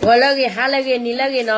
ဂီၤလၢအဂ့ၤ, ဟါလၢအဂ့ၤ, နံၤလၢအဂ့ၤနီၤ.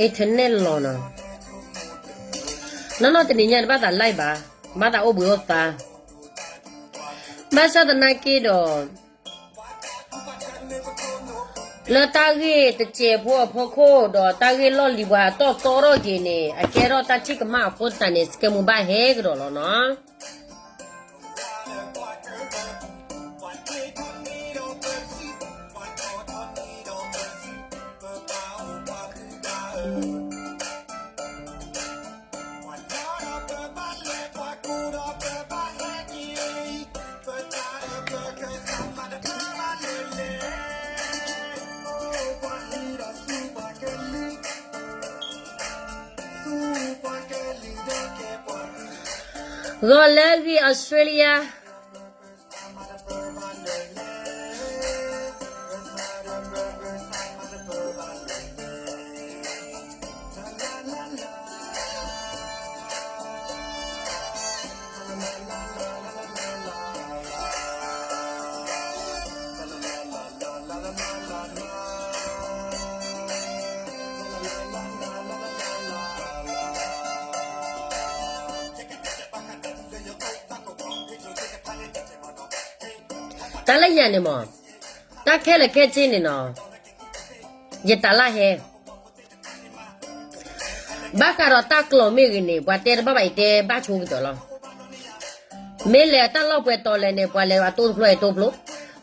internet လီၤနီၤ, နီၢ်နီၢ်တနံၤညါန့ၣ် ဘၣ်သး live ဘၣ်, ဘၣ်သးအိၣ်ဘှံးအိၣ်သါ, ဘၣ်ဆၣ်သနာ်က့ဒီး လၢတၢ်ဂ့ၢ်တစဲးဖိအဖီခိၣ် ဒီးတၢ်ဂ့ၢ်လီၢ်လံၤပှၤအတီၢ်သီထီၣ်က့ၤန့ၣ် အကဲထီၣ်တၢ်ထံၣ်ကမၣ်အဃိသတးန့ၣ် စကဲမူဘၣ်ဟဲကဒီးလီၤနီၤ. ဂီၤလၢအဂ့ၤ Australia. တၢ်လၢယၤန့ၣ်မး, တၢ်ခဲလၢာ်ခဲဆ့န့ၣ်နီၤ, ယတၢ်လၢဟဲ ဘၣ်ဃးဒီးတၢ်ကျိာ်မ့ၢ်ဂ့ၤန့ၣ် ပှၤတဲတဘၣ်ဘၣ် ယတဲဘၣ်ဆိကတၢၢ်လီၤ. မ့ၢ်လဲၤတၢ်လီၢ်ပှဲၤတီၤလဲၣ်န့ၣ် ပှၤလဲၤအတိတဖျိအတိတဖျိ,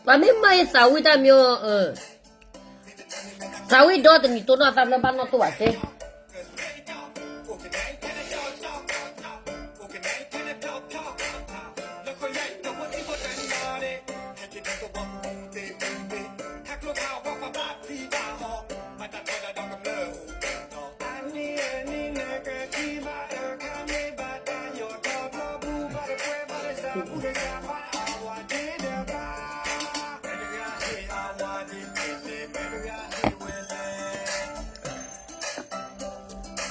ပှၤမ့ၢ်မၤအံၤသးဝံၣ်တၢ်မၠိ, သးဝံၣ်ဒီတနံၤတိၢ်နီၢ်သးဖျၢၣ်ဘၣ်နီၢ်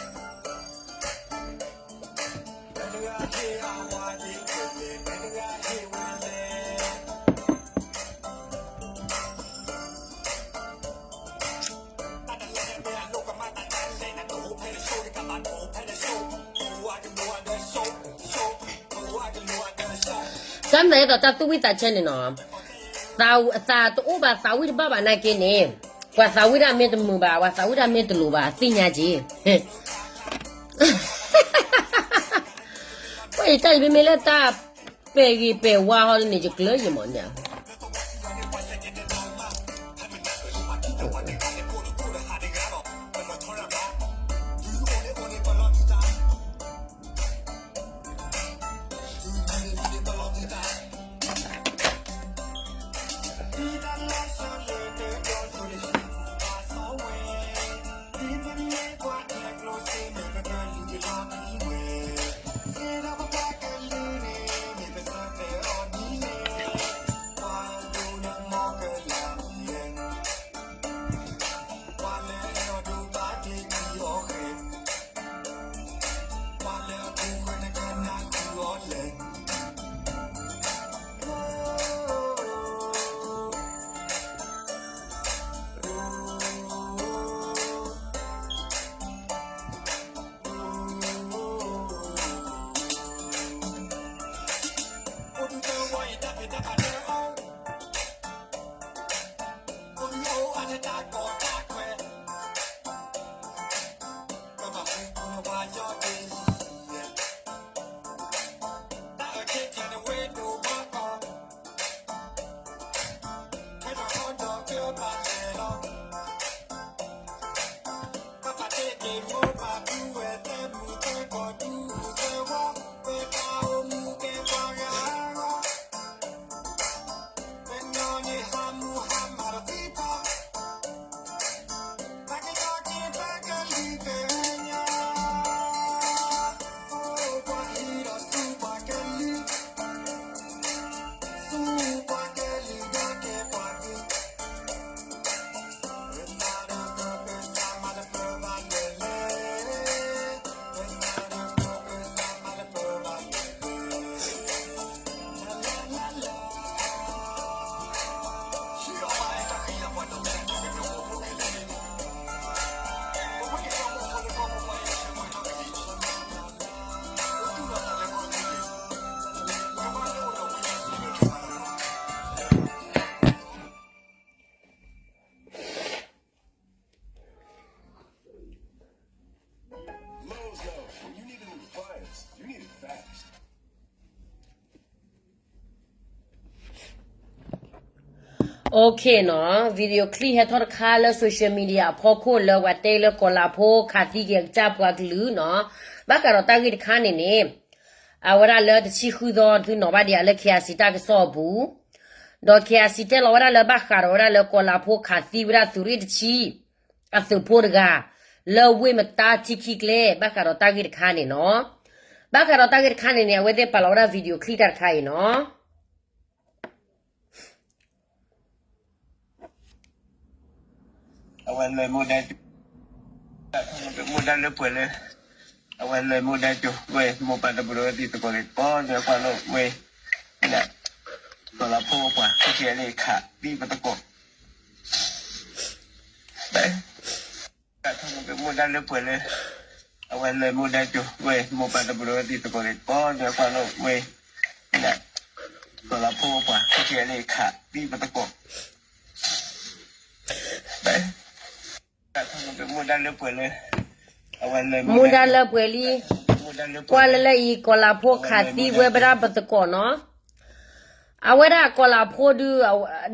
တိၢ်ဘၣ်စ့ တၢ်မၤအသိးတၢ်သူၣ်ဝံၣ်သးဆၢန့ၣ်နီၤ, သးတအိၣ်ဘၣ်သးဝံၣ်တဘၣ်ဘၣ်နာ်က့န့ၣ်, ပှၤသးဝံၣ်တၢ်မ့ၢ်တမုာ်ဘၣ်, ပှၤသးဝံၣ်တၢ်မ့ၢ်တလိၤဘၣ် သ့ၣ်ညါက့ၤ ပှၤယတၢ်ယမ့မ့ၢ်လၢတၢ်ပဲာ်ဂ့ၤပဲာ်ဝါဟီန့ၣ် ယကျၢၤယမီၢ်န့ၣ် Okay နီၤ, video clip ဟဲထီၣ်တခါလၢ social media အဖီခိၣ်လၢပှၤတဲလၢကီၤလၤဖိခးသံက့ၤအကစၢ်ပှၤကလုာ်နီၤ, ဘၣ်ဃးဒီးတၢ်ဂ့ၢ်တခါန့ၣ်န့ၣ်, အဝဲဒၣ်လၢတဆံဃုသီ သုနီၤဘၣ်ဒံးဧါလၢ KIC တၢ်ကစီၣ်အပူၤ, ဒီး KIC တဲလီၤဝဲဒၣ်လၢဘၣ်ဃးဒီးဝဲဒၣ်လၢကီၤလၤဖိခးသံဝဲဒၣ်သုးရ့ၣ်တဆံ အသုးဖိတဂၤ လၢဝ့ၢ်မတါထံခံကျဲ ဘၣ်ဃးဒီးတၢ်ဂ့ၢ်တခါန့ၣ်နီၤ, ဘၣ်ဃးဒီးတၢ်ဂ့ၢ်တခါန့ၣ်န့ၣ် အဝဲသ့ၣ်ပာ်လီၤဝဲဒၣ် video clip တၢ်တခါအံၤနီၤ. အဝဲလၢမိၢ်ဒါ, မိၢ်ဒါလၢပှဲၤလၢ, အဝဲလၢမိၢ်ဒါကၠိ ဝဲမိၢ်ပၢ်တဘူးဒီးဝဲသ့ၣ်သကိးန့ၣ် ပီၢ်ဒီးကွၢ်လိာ်ဝဲ, ကီၤလၤဖိပှၤ ခဲကဲလၢခးသံပသကိး မိၢ်ဒါလၢပှဲၤလၢ, အဝဲလၢမိၢ်ဒါကၠိ ဝဲမိၢ်ပၢ်တဘူးဒီးဝဲသ့ၣ်သကိးန့ၣ် ပီၢ်ဒီးကွၢ်လိာ်ဝဲ, ကီၤလၤဖိပှၤ ခဲကဲလၢခးသံပသကိး မိၢ်ဒါလၢပှဲၤလၢ, မိၢ်ဒါလၢပှဲၤလံ, ကွၢ်လၢလၢအံၤ ကီၤလၤဖိခးသံဝဲဒၣ်ပသကိးနီၤ, အဝဲဒၣ်ကီၤလၤဖိဒုး, ဒီး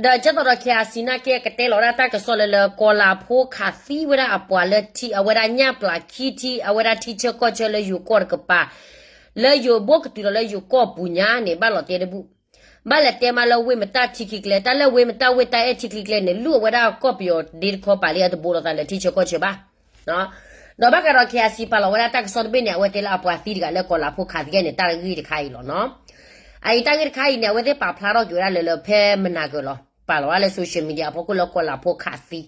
ကဲသိးဒီး KIC နာ်က့ ကတဲလီၤဝဲဒၣ်တၢ်ကစီၣ်လၢလၢ ကီၤလၤဖိခးသံဝဲဒၣ်အပှၤလၢထံ အဝဲဒၣ်ညၣ်ပျၢ်ခံထံ အဝဲဒၣ်ထံဆၢကီၢ်ဆၢလၢယိၤကီၢ်တကပၤ, လၢယိၤဘိၣ်ကတုၤလီၤလၢယိၤကီၢ်ပူၤညါန့ၣ် ဘၣ်လီၤတဲတဘူၣ်, ဘၣ်လဲၤတဲမးလၢဝ့ၢ်မတၢ်ထံခံကျဲ တၢ်လၢဝ့ၢ်မတၢ်ဝ့ၢ်တၢ်အဲၣ်ထံကျဲကျဲန့ၣ် လူၢ်အဝဲဒၣ်ကီၢ်ပယီၤဒ့တခီပၤလံ အတဘိးလိာ်သးလၢထံဆၢကီၢ်ဆၢဘၣ် ဒီးဘၣ်ဃးဒီး KIC ပာ်လီၤဝဲဒၣ်တၢ်ကစီၣ်တဘ့ၣ်န့ၣ် အဝဲတဲလၢအပှၤသံတဂၤလၢကီၤလၤဖိခးသံန့ၣ် တၢ်ဂ့ၢ်တခါအံၤလီၤနီၤ, အအံၤတၢ်ဂ့ၢ်တခါအံၤန့ၣ် အဝဲသ့ၣ်ပာ်ဖျါထီၣ်က့ၤဝဲဒၣ်လၢလၢဖဲမနၤကၢၤလီၤ ပာ်လီၤဝဲဒၣ်လၢ social media အဖီခိၣ်လၢကီၤလၤဖိခးသံ ဒီး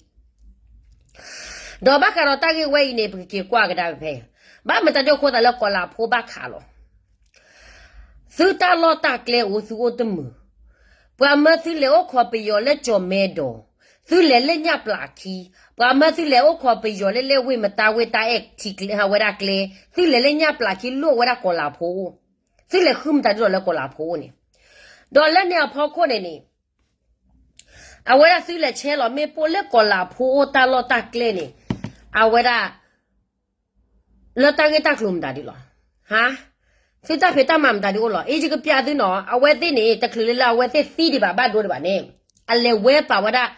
ဘၣ်ဃးဒီးတၢ်ဂ့ၢ်ဝဲအံၤန့ၣ် ပကက့ၤကွၢ်ကဒါဖဲ, ဘၣ်မတၤဒ်အဃိသတးလၢကီၤလၤဖိဘၣ်ခးလီၤ သုတၢ်လီၢ်တၢ်ကျဲအိၣ်သုအိၣ်တမုာ်, ပှၤမၢသုလဲၤအိၣ်ခိးပယီၤလၢကၠီၤမဲဒီး, သုလဲၤလၢညၣ်ပျၢ်ခံ, ပှၤမၢသုလဲၤအိၣ်ခိးပယီၤလၢလၢဝ့ၢ်မတၢ်ဝ့ၢ်တၢ်အဲၣ်ထံကျဲဝဲဒၣ်ကျဲ, သုလဲၤလၢညၣ်ပျၢ်ခံလိၣ်ဝဲဒၣ်ကီၤလၤဖိအိၣ်, သုလဲၤဃုမတၤဒ်လီၤလၢကီၤလၤဖိအိၣ်န့ၣ်, ဒီးလၢန့ၣ်အဖီခိၣ်န့ၣ်န့ၣ် အဝဲဒၣ်သုလဲၤဆဲးလီၤမ့ၣ်ပိၢ်လၢကီၤလၤဖိအိၣ်တၢ်လီၢ်တၢ်ကျဲန့ၣ်, အဝဲဒၣ် လၢတၢ်ဂ့ၢ်တၢ်ကျိၤမတၤဒ်လီၤ. ဟါ, သုတၢ်ဖံးတၢ်မၤမတၤဒ်အိၣ်လီၤ. အ့ ယကပျးသုနီၤ, အဝဲသ့ၣ်န့ၣ် တချုးလၢလၢအဝဲသ့ၣ်သံဒံးဘၣ်ဘၣ်ဒိဒံးဘၣ်န့ၣ်, အလဲၤဝဲပာ်ဝဲဒၣ်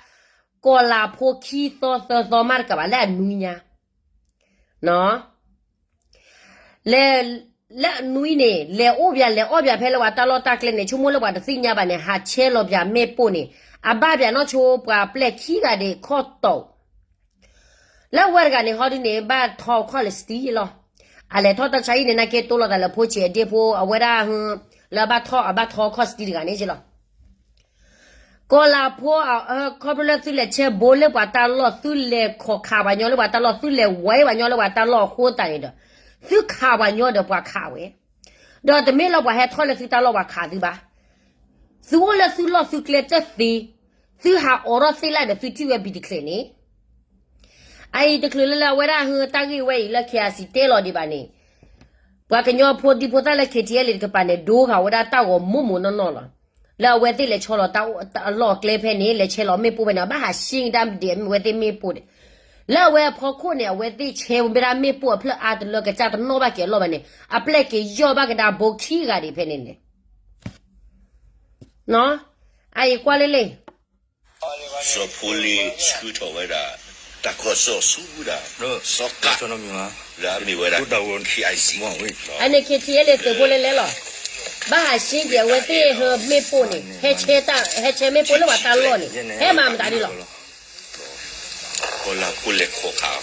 ကီၤလၤဖိခံသီသၢသီမးတကးဘၣ်လၢအနွံညါ လဲၤ, လၢအနွံန့ၣ် လဲၤအိၣ်ပၠးလဲၤအီၣ်ပၠးဖဲလၢပှၤတၢ်လီၢ်တၢ်ကျဲန့ၣ် ဆိကမိၣ်လၢပှၤတသ့ၣ်ညါဘၣ်န့ၣ် ဟးဆဲးလီၤပၠးမ့ၣ်ပိၢ်န့ၣ်, အဘၣ်ပၠးနီၢ်ဆိပှၤပျဲၢ်ခံဂၤဒံးခီၣ်တီၢ်, လၢဝဲတဂၤန့ၣ်ဟီဒ်န့ၣ် ဘၣ်ထီခီၣ်လၢ steel လီၤ. အလဲၤထီၣ်တၢ်ဆါဟံၣ်န့ၣ် နာ်က့တိၢ်လိာ်သးလၢဖိဆံးအဒ့ဖိ အဝဲဒၣ်, လၢအဘၣ်ထီၣ်အဘၣ်ထီခီၣ် steel တဂၤန့ၣ်က့လီၤ. ကီၤလၤဖိ, ခီဖျိလၢသုလဲၤဆဲးဘိလၢပှၤတၢ်လီၢ် သုလဲၤခိးခးပှၤညီလၢပှၤတၢ်လီၢ် သုလဲၤဝဲပှၤညီလၢပှၤတၢ်လီၢ်အဃိသတးန့ၣ်ဒီး, သုခးပှၤညီဒီးပှၤခးဝဲ, ဒီးတမ့ၢ်လၢပှၤဟဲထီၣ်လၢသုတၢ်လီၢ်ပှၤခးသုဘၣ်. သုအိၣ်လၢသုလီၢ်သုကျဲတသ့, သုဟးအိးထီၣ်သ့ၣ်လၢ်ဒီးသုထံၣ်ဝဲဘံၣ်တချ့န့ၣ် အအံၤတချုးလၢလၢအဝဲဒၣ်ဟၢတၢ်ဂ့ၢ်ဝဲအံၤလၢ KIC တဲလီၤဒံးဘၣ်န့ၣ်, ပှၤကညီဖိဒံဖိသၣ်လၢ KTLA တကပၤန့ၣ် ဒိဂၤဝဲဒၣ်တၢ်ဂီၤမိၢ်မိၢ်နီၢ်နီၢ်လီၤ. လၢအဝဲသ့ၣ်လဲၤဆီလီၤတၢ်လီၢ်ကျဲဖဲန့ၣ် လဲၤဆဲးလီၤမ့ၣ်ပိၢ်ဖဲန့ၣ် အဘၣ်ဟးရှ့ကဒါဒဲးမ့ၢ်ဝဲသ့ၣ်မ့ၣ်ပိၢ်န့ၣ်, လၢအဝဲအဖီခိၣ်န့ၣ် အဝဲသ့ၣ်ဆဲးဝဲဒၣ်မ့ၣ်ပိၢ်အဖျၢၣ်အါတလၢကစၢ်တနီၣ်ဘၣ်က့ၤအလီၢ်ဘၣ်န့ၣ် အပျဲၢ်က့ၤယီၢ်ဘၣ်ကဒါဘိခံဂၤဒံးဖဲန့ၣ်န့ၣ် အအံၤကွၢ်လၢလံ စီၤဖိလ့ဆှၢထီၣ်ဝဲဒၣ် တၢ်ကီၢ်စီၣ်ဆူဝဲဒၣ် စီၤကး လၢအမ့ၢ်ဝဲဒၣ် KIC အန့ၣ် KTLA သုးဖိလဲလဲလီၤ. ဘၣ်ဟးရှ့က့ၤအဝဲသ့ၣ်ဟၢမ့ၣ်ပိၢ်န့ၣ် ဟဲဆဲးမ့ၣ်ပိၢ်လၢပှၤတၢ်လီၢ်န့ၣ် ဟဲမၤမတၤဒ်လီၤ. ကီၤလၤဖိလဲၤခိးခး,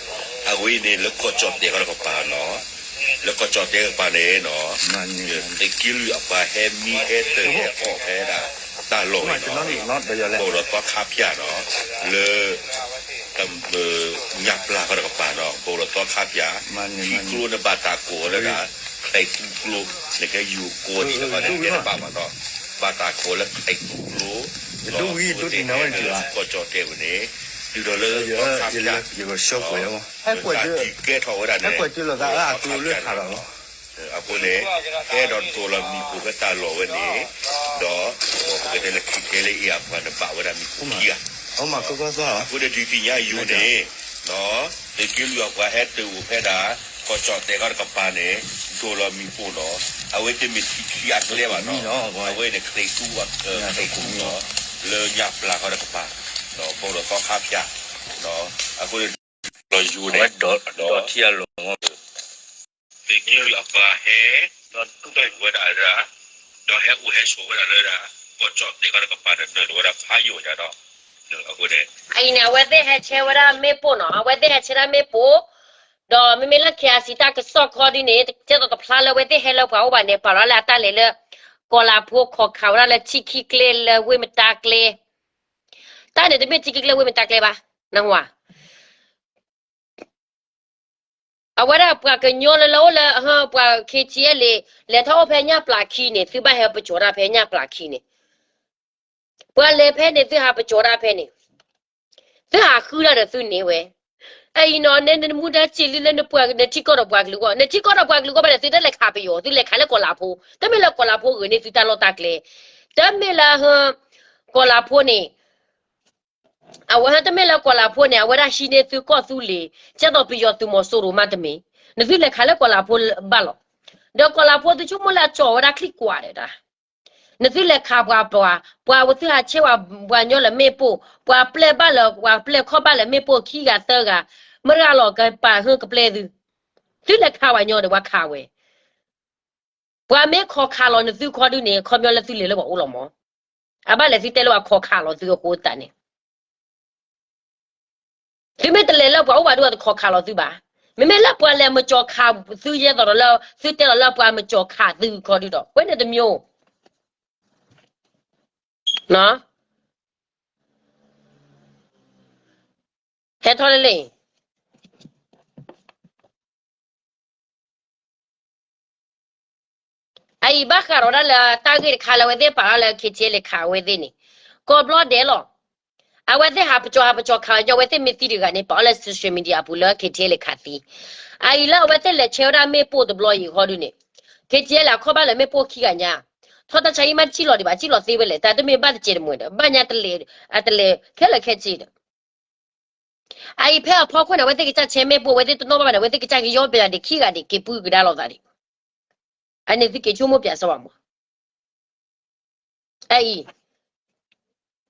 အဝဲအံၤန့ၣ် လၢကီၢ်ကၠီၣ်တဲာ်ဃီတကပၤနီၤ, လၢကီၢ်ကၠီၣ်တဲာ်တကပၤန့ၣ်နီၤ, သုးက့လွံၢ်အပှၤဟဲမံဟဲတၢၢ်ဟဲအီၣ်ဖဲဒၣ်တၢ်လီၢ်န့ၣ်နီၤ, ဘိးလီၤသီခါဖၠၣ်နီၤ, လၢ ညၣ်ပျၢ်ဃီတကပၤနီၤ ဘိးလီၤသီခါဖၠၣ်, ထံကျိန့ၣ်ဘၣ်တၢ်ကိးလၢဒၣ် ချဲးကူကျိ, နကဲယိၤကိးဒံးတခီန့ၣ် ကဲတဘၣ်ဘၣ်နီၤ, ဘၣ်တၢ်ကိးလၢချဲးကူကျိ, ဒီးကီၢ်ကၠီၣ်တဲာ်ဝဲန့ၣ် တုၤဒီးလၢသီခါဖၠၣ်, တၢ်တံၢ်ကဲထီၣ်ဝဲဒၣ်န့ၣ် ဘိးလီၤသီခါဖၠၣ်န့ၣ် အဃိန့ၣ် ဟဲဒီးဒိးလီၤမံၤပိၢ်ဖဲတၢ်လီၢ်ဝဲန့ၣ်, ဒီးပကတဲလၢခံကဲလၢအံၤအပှၤန့ၣ်ဘၣ်ဝဲဒၣ်မံၤပိၢ်ခံဂၤ, အဃိန့ၣ်ဒုးသ့ၣ်ညါယိၤန့ၣ်, သုးက့လွံၢ်အပှၤဟဲတၢၢ်အိၣ်ဖဲဒၣ် ကီၢ်ကၠီၣ်တဲာ်ဃီတကပၤန့ၣ် ဒိးလီၤမံၤပိၢ်နီၤ, အဝဲတမ့ၢ်ထံခံအကျဲဘၣ်နီၤ, အဝဲန့ၣ်ချဲးကူ, ချဲးကူနီၤ, လၢညၣ်ပျၢ်ဃီတကပၤ ဘၣ်ဒီးသီခါဖၠး, အဃိန့ၣ် လီၤယူၤန့ၣ် ဒီးထံအလီၢ် သုးက့လွံၢ်အပှၤဟဲ ဒီးတူၢ်တၢ်ယူၤဝဲဒၣ်လၢ ဒီးဟဲအိၣ်ဟဲဆိးဝဲဒၣ်လၢဒၣ် ကီၢ်ကၠီၣ်တဲၣ်ခီဒီးကပၤဒီးနၢၤဝဲဒၣ်ဖးယိၣ်ညါဒီး အဃိန့ၣ် အအံၤန့ၣ် အဝဲသ့ၣ်ဟဲဆဲးဝဲဒၣ်မ့ၣ်ပိၢ်နီၤ, အဝဲသ့ၣ်ဟဲဆဲးဒၣ်မ့ၣ်ပိၢ်, ဒီးမ့မ့ၢ်လၢ ခ့ၣ်အါစံး တၢ်ကစီၣ်ခီဒုန့ၣ် ကဲသိးတဖျါလၢအဝဲသ့ၣ်ဟဲလၢပှၤအိၣ်ဘၣ်န့ၣ် ပာ်လီၤလၢအတၢ်လဲၤလၢ ကီၤလၤဖိ ခိးခးဝဲဒၣ်လၢထံခံကျဲလၢဝ့ၢ်မတါကျဲ, တၢ်န့ၣ်တမ့ၢ်ထံခံကျဲဝ့ၢ်မတါကျဲဘၣ်, နၢ်ဟူဧါ. အဝဲဒၣ်ပှၤကညီလၢလၢအိၣ်လၢ ပှၤ ခ့ၣ်ထံအဲလ့ လဲၤထီၣ်အိၣ်ဖဲညၣ်ပျၢ်ခံန့ၣ် သုဘၣ်ဟဲပကၠီၤတၢ်ဖဲညၣ်ပျၢ်ခံန့ၣ်, ပှၤလဲၤဖဲန့ၣ် သုဟးပကၠီၤတၢ်ဖဲန့ၣ်, သုဟးဃုတၢ်ဒီးသုန့ၣ်ဝဲ, အအံၤနီၤ နဲနမူဒါစံးလံလၢနပှၤ နထံကီၢ်ဒီးပှၤကလုာ်အဂီၢ်, နထံကီၢ်ဒီးပှၤကလုာ်အဂီၢ်ဘၣ်န့ၣ် သုတလဲၤခးပယီၤ, သုလဲၤခးလၢကီၤလၤဖိ, တမ့ၢ်လၢကီၤလၤဖိဂ့ၤန့ၢ်သုတၢ်လီၢ်တၢ်ကျဲ, တမ့ၢ်လၢ ကီၤလၤဖိန့ၣ် အဝဲတမ့ၢ်လၢကီၤလၤဖိန့ၣ် အဝဲဒၣ်ဟံးန့ၢ်သုကီၢ်သုလ့ၤ, ကဲသိးပယီၤသုးမီၤစိရိၤမးတမ့ၢ်, နသုလဲၤခးလၢကီၤလၤဖိဘၣ်လီၤ. ဒီးကီၤလၤဖိသုဆိကမိၣ်လၢအကၠီၤဝဲဒၣ်ချံကွၢ်ဒီးတၢ်, နသုလဲၤခးပှၤပှၤ, ပှၤသုဟးဆဲးဝဲပှၤညီလၢမ့ၣ်ပိၢ်, ပှၤပျဲၢ်ဘၣ်လၢ ပှၤပျဲၢ်ခီၣ်ဘၣ်လၢမ့ၣ်ပိၢ်ခံဂၤသၢဂၤ, မတဂၤလီၤကပာ်ဟုကပျဲၢ်သု, သုလဲၤခးပှၤညီဒီးပှၤခးဝဲ ပှၤမ့ၢ်ခိးခးလီၤနသုခီဒုန့ၣ် ခီပညီလၢသုလဲၤလၢပှၤအိၣ်လီၤမး, အဘၣ်လဲၣ်သုတဲလၢပှၤခိးခးလီၤသုအဃိသတးန့ၣ်, သုမ့ၢ်တလဲၤလၢပှၤအိၣ်ဘၣ်ဒုးတခိးခးလီၤသုဘၣ်, မ့မ့ၢ်လၢပှၤလဲၤမကၠီၤခးသုယဲသိးဒီးလၢ သုတဲလီၤလၢပှၤမကၠီၤခးသုခီဒုဒီး ဝဲန့ၣ်တမံၤ, ဟဲထီၣ်လၢလၢ အအံၤဘၣ်ဃးဒီးဒၣ်လၢတၢ်ဂ့ၢ်တခါလၢအဝဲသ့ၣ်ပာ်ထီၣ်လၢ ခ့ၣ်ထံအဲလ့ ခးအဝဲသ့ၣ်န့ၣ်, ကိးဘျီဒဲးလီၤ. အဝဲသ့ၣ်ဟးပကၠီၤဟးပကၠီၤခးညီ အဝဲသ့ၣ်မ့ၢ်သံတဂၤန့ၣ် ပာ်အီၤလၢ social media အပူၤလၢ ခ့ၣ်ထံအဲလ့ ခးသံ, အအံၤလၢအဝဲသ့ၣ်လဲၤဆဲးဝဲဒၣ်မ့ၣ်ပိၢ်တဘျီအံၤခီဒုန့ၣ်, ခ့ၣ်ထံအဲလ့ အခီၣ်ဘၣ်လၢမ့ၣ်ပိၢ်ခံဂၤညါ, ထီၣ်တၢ်ဆါဟံၣ်မးတစံၣ်လီၤဒံးဘၣ် စံၣ်လီၤသ့ဝဲလဲၣ် တၢ်တမ့ၢ်ဘၣ်တစဲးတမှဲၤဒီး ဘၣ်ညါတလဲၤ, အတလဲၤခဲလၢာ်ခဲဆ့ဒီး အအံၤဖဲအဖီခိၣ်န့ၣ် အဝဲသ့ၣ်ကစၢ်ဆဲးမ့ၣ်ပိၢ် အဝဲသ့ၣ်တနီၣ်ဘၣ်ဘၣ်န့ၣ် အဝဲသ့ၣ်ကစၢ်ကယီပယီၤဒံးခံဂၤဒံး က့ၤပှၤကဒါလိာ်သးဒံး, အန့ၣ်သုက့ၤဆိကမိၣ်ပၠးစၢၤဘၣ်မး, အအံၤ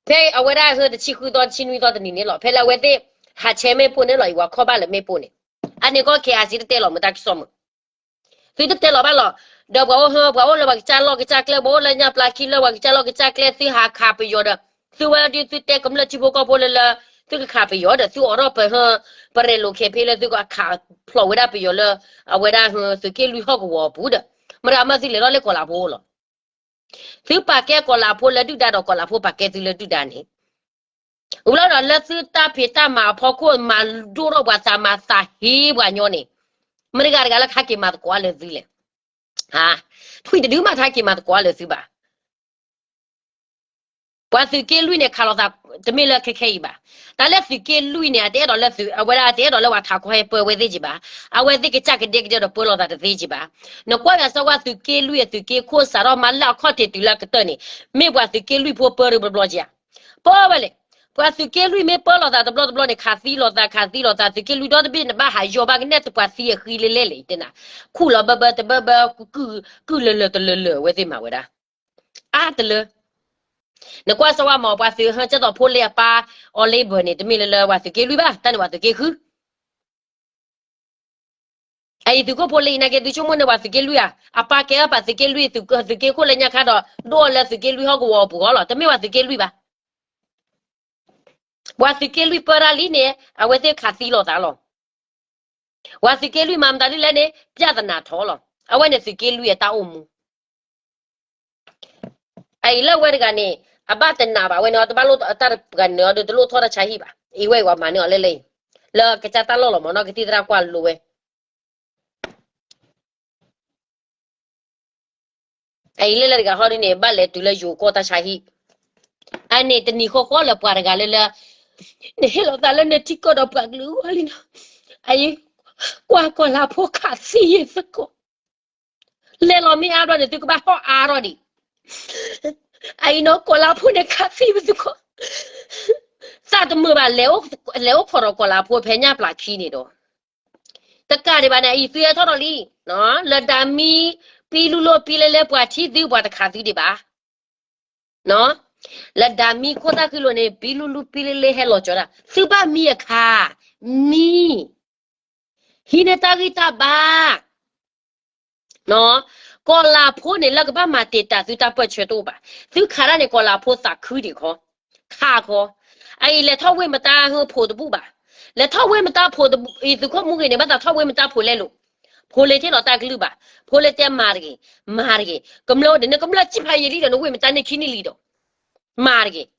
ဖဲအဝဲဒၣ်ဟၢတဆံဃုသီ တဆံနွံသီတနံၤန့ၣ်လီၤ ဖဲလၢအဝဲသ့ၣ်ဟးဆဲးမ့ၣ်ပိၢ်န့ၣ်လီၤ အံၤပှၤခီၣ်ဘၣ်လၢမ့ၣ်ပိၢ်န့ၣ်, အန့ၣ်ကီၢ် ခ့ၣ်အါစံး တတဲလီၤမုာ်တၢ်ကစီၣ်မုာ်, သုတတဲလီၤဘၣ်လီၤ, ဒီးပှၤအိၣ်ဟၢ ပှၤအိၣ်လၢပှၤကစၢ်လီၢ်ကစၢ်ကျဲ ပှၤအိၣ်လၢညၣ်ပျၢ်ခံလၢပှၤကစၢ်လီၢ်ကစၢ်ကျဲ သုဟးခးပယီၤဒီး သုဝဲဒၣ်ဒုးသုတဲကမျၢၢ်ထံဖိကီၢ်ဖိလၢလၢ သုကခးပယီၤဒီး သုအိးထီၣ်ပဟၢ ပရဲၣ်လိာ်ခဲဖ့လၢသုကခးဖျိးဝဲဒၣ်ပယီၤလၢ အဝဲဒၣ်ဟၢ သုးက့လွံၢ်ဟီၣ်ကဝီၤအပူၤဒီး မတၤမးသုလဲၤထီၣ်လၢကီၤလၤဖိလီၤ. သုပာ်ကဲကီၤလၤဖိလၢဒုၣ်ဒါဒီးကီၤလၤဖိပာ်ကဲသုလၢဒုၣ်ဒါန့ၣ်, အိၣ်လီၤဒီးလၢသုတၢ်ဖံးတၢ်မၤအဖီခိၣ် မၤဒိၣ်ထီၣ်ပှၤသးမၤသးဟ့ပှၤညီန့ၣ်, မတၤတဂၤတဂၤလၢကဟဲက့ၤမၤသကိးလၢသုလဲၣ်, ထွံၣ်တဒုမးတဟဲက့ၤမၤသကိးလၢသုဘၣ်. ပှၤသုးက့လွံၢ်န့ၣ် ခးလိာ်သးတမ့ၢ်လၢခဲခဲအံၤဘၣ်. တၢ်လၢသုးက့လွံၢ်န့ၣ် အတအဲၣ်ဒိးလၢသုး အဝဲဒၣ်တအဲၣ်ဒိးလၢပှၤထးခီဟဲပၢဝဲသ့ၣ်က့ၤဘၣ်. အဝဲသ့ၣ်ကစၢ်ကဒဲကဒဲဒီးပၢလိာ်သးတသ့က့ၤဘၣ်. နကွၢ်ယၤစၢၤဝဲသုးက့လွံၢ်အသုးက့ခိၣ်စးထီၣ်မးလၢအခီၣ်ထံးတုၤလၢအကတၢၢ်န့ၣ် မ့ၢ်ပှၤသုးက့လွံၢ်ဖိပၢတဘျီဘျီက့ၤဧါ. ပၢဝဲလဲၣ်. ပှၤသုးက့လွံၢ်မ့ၢ်ပၢလိာ်သးတဘျီတဘျီန့ၣ် ခးသံလိာ်သး ခးသံလိာ်သး သုးက့လွံၢ်ဒီတဘ့ၣ်န့ၣ် ဘၣ်ဟးယီၤဘၣ်ကနဲၣ်တပှၤသံအဃံလၢလဲၣ်လဲၣ်တဲနၤ. ခူၣ်လီၤဘၢဘၢတဘၢဘၢ ကုၢ်လၢလၢတလၢလၢ အဝဲသ့ၣ်မၤဝဲဒၣ် အါတလၢ နကွၢ်စၢၤဝဲမ့ၢ် ပှၤသုးဟၢကဲသိးဖိလ့အပၢ် အီၤလ့ဘၢၣ်န့ၣ် တမ့ၢ်လၢလၢပှၤသုးက့လွံၢ်ဘၣ် တၢ်န့ၣ်ပှၤသုးက့ဃု အအံၤသုးခိၣ်ဖိလ့အံၤနာ်က့ သုဆိကမိၣ်န့ၢ်ပှၤသုးက့လွံၢ်ဧါ. အပၢ်ကဲအီၤပှၤသုးက့လွံၢ် သုးက့ခိၣ်လၢညါခါဒီး ဒိၣ်အီၤလၢသုးက့လွံၢ်ဟီၣ်ကဝီၤအပူၤဃီလီၤ. တမ့ၢ်ပှၤသုးက့လွံၢ်ဘၣ်. ပှၤသုးက့လွံၢ်ပၢတၢ်လံန့ၣ် အဝဲသ့ၣ်ခးသံလိာ်သးလီၤ. ပှၤသုးက့လွံၢ်မၤမတၤဒ်လဲၣ်န့ၣ် ပြဿနာထီၣ်လီၤ. အဝဲန့ၣ်သုးက့လွံၢ်အတၢ်အိၣ်မူ အအံၤလၢဝဲတဂၤန့ၣ် အဘၣ်တနာ်ဘၣ်ဝဲန့ၣ် တဘၣ်လိၣ်တၢ်တဂၤန့ၣ်ဒီး တလိၣ်ထီၣ်တၢ်ဆါဟံၣ်ဘၣ်. အံၤဝဲအံၤပှၤမၤန့ၢ်အီၤလၢလၢအံၤ လၢကစၢ်တၢ်လီၢ်လီၤမးနီၢ်ကသံၣ်သရၣ်ကွၢ်လိဝဲ အအံၤလၢလၢတဂၤဟီဒ်န့ၣ် ဘၣ်လဲၤတုၤလၢယိၤကီၢ်တၢ်ဆါဟံၣ် အန့ၣ်တနံၤဃီဃီလၢပှၤတဂၤလၢလၢ နဟ့ၣ်လီၤသးလၢနထံကီၢ်ဒီးပှၤကလုာ်အဂီၢ်လံနီၤ အအံၤ ကွၢ်ကီၤလၤဖိခးသံယသကိး လဲၤလီၤမ့ၢ်အါဘျီန့ၣ် သုကဘၣ်ဟီၣ်အါထီၣ်ဒံး အအံၤနီၤ ကီၤလၤဖိန့ၣ်ခးသံပသကိး သးတမုာ်ဘၣ် လဲၤအိၣ်ခိးဒီးကီၤလၤဖိဖဲညၣ်ပျၢ်ခံန့ၣ်ဒီး တကးဒံးဘၣ်န့ၣ် အံၤသုဟဲထီၣ်ဒီးလံ လၢဒါမံ ပံလူလိၢ်ပံလဲလဲပှၤထံၣ်သုပှၤတခးသုဒံးဘၣ် လၢဒၣ်မံခိၣ်သၣ်ဃံလိာ်န့ၣ် ပံလူလူပံလ့လ့ဟဲလီၤကၠီၤတၢ် သုဘၣ်မံအခါ, မံ, ဟံးန့ၢ်တၢ်ဂံၢ်တၢ်ဘါ ကီၤလၤဖိန့ၣ် လၢကဘၣ်မၤတံာ်တာ်သုတၢ်ပၢၢ်ဆၢတအိၣ်ဘၣ်. သုခးတၢ်န့ၣ် ကီၤလၤဖိသးခုဒံးခီ, ခးခီ, အအံၤလဲၤထီၣ်ဝ့ၢ်မတါဟၢဖိတဘူၣ်ဘၣ်. လဲၤထီၣ်ဝ့ၢ်မတါဖိတဘူၣ်အံၤ သုးခိၣ်မူဂ့ၤန့ၣ် ဘၣ်သးထီၣ်ဝ့ၢ်မတါဖိလဲၣ်လိၤ, ဖိလ့ၤထံၣ်လီၤတၢ်ကလုၢ်ဘၣ်. ဖိလ့ၤတဲမၤတဂ့ၤ, မၤတဂ့ၤ, ကမျၢၢ်ဒီး နကမျၢၢ်စံၣ်ဖးယံာ်လံဒီး နဝ့ၢ်မတါန့ၢ်ခံနံၣ်လံဒီး မၤတဂ့ၤ.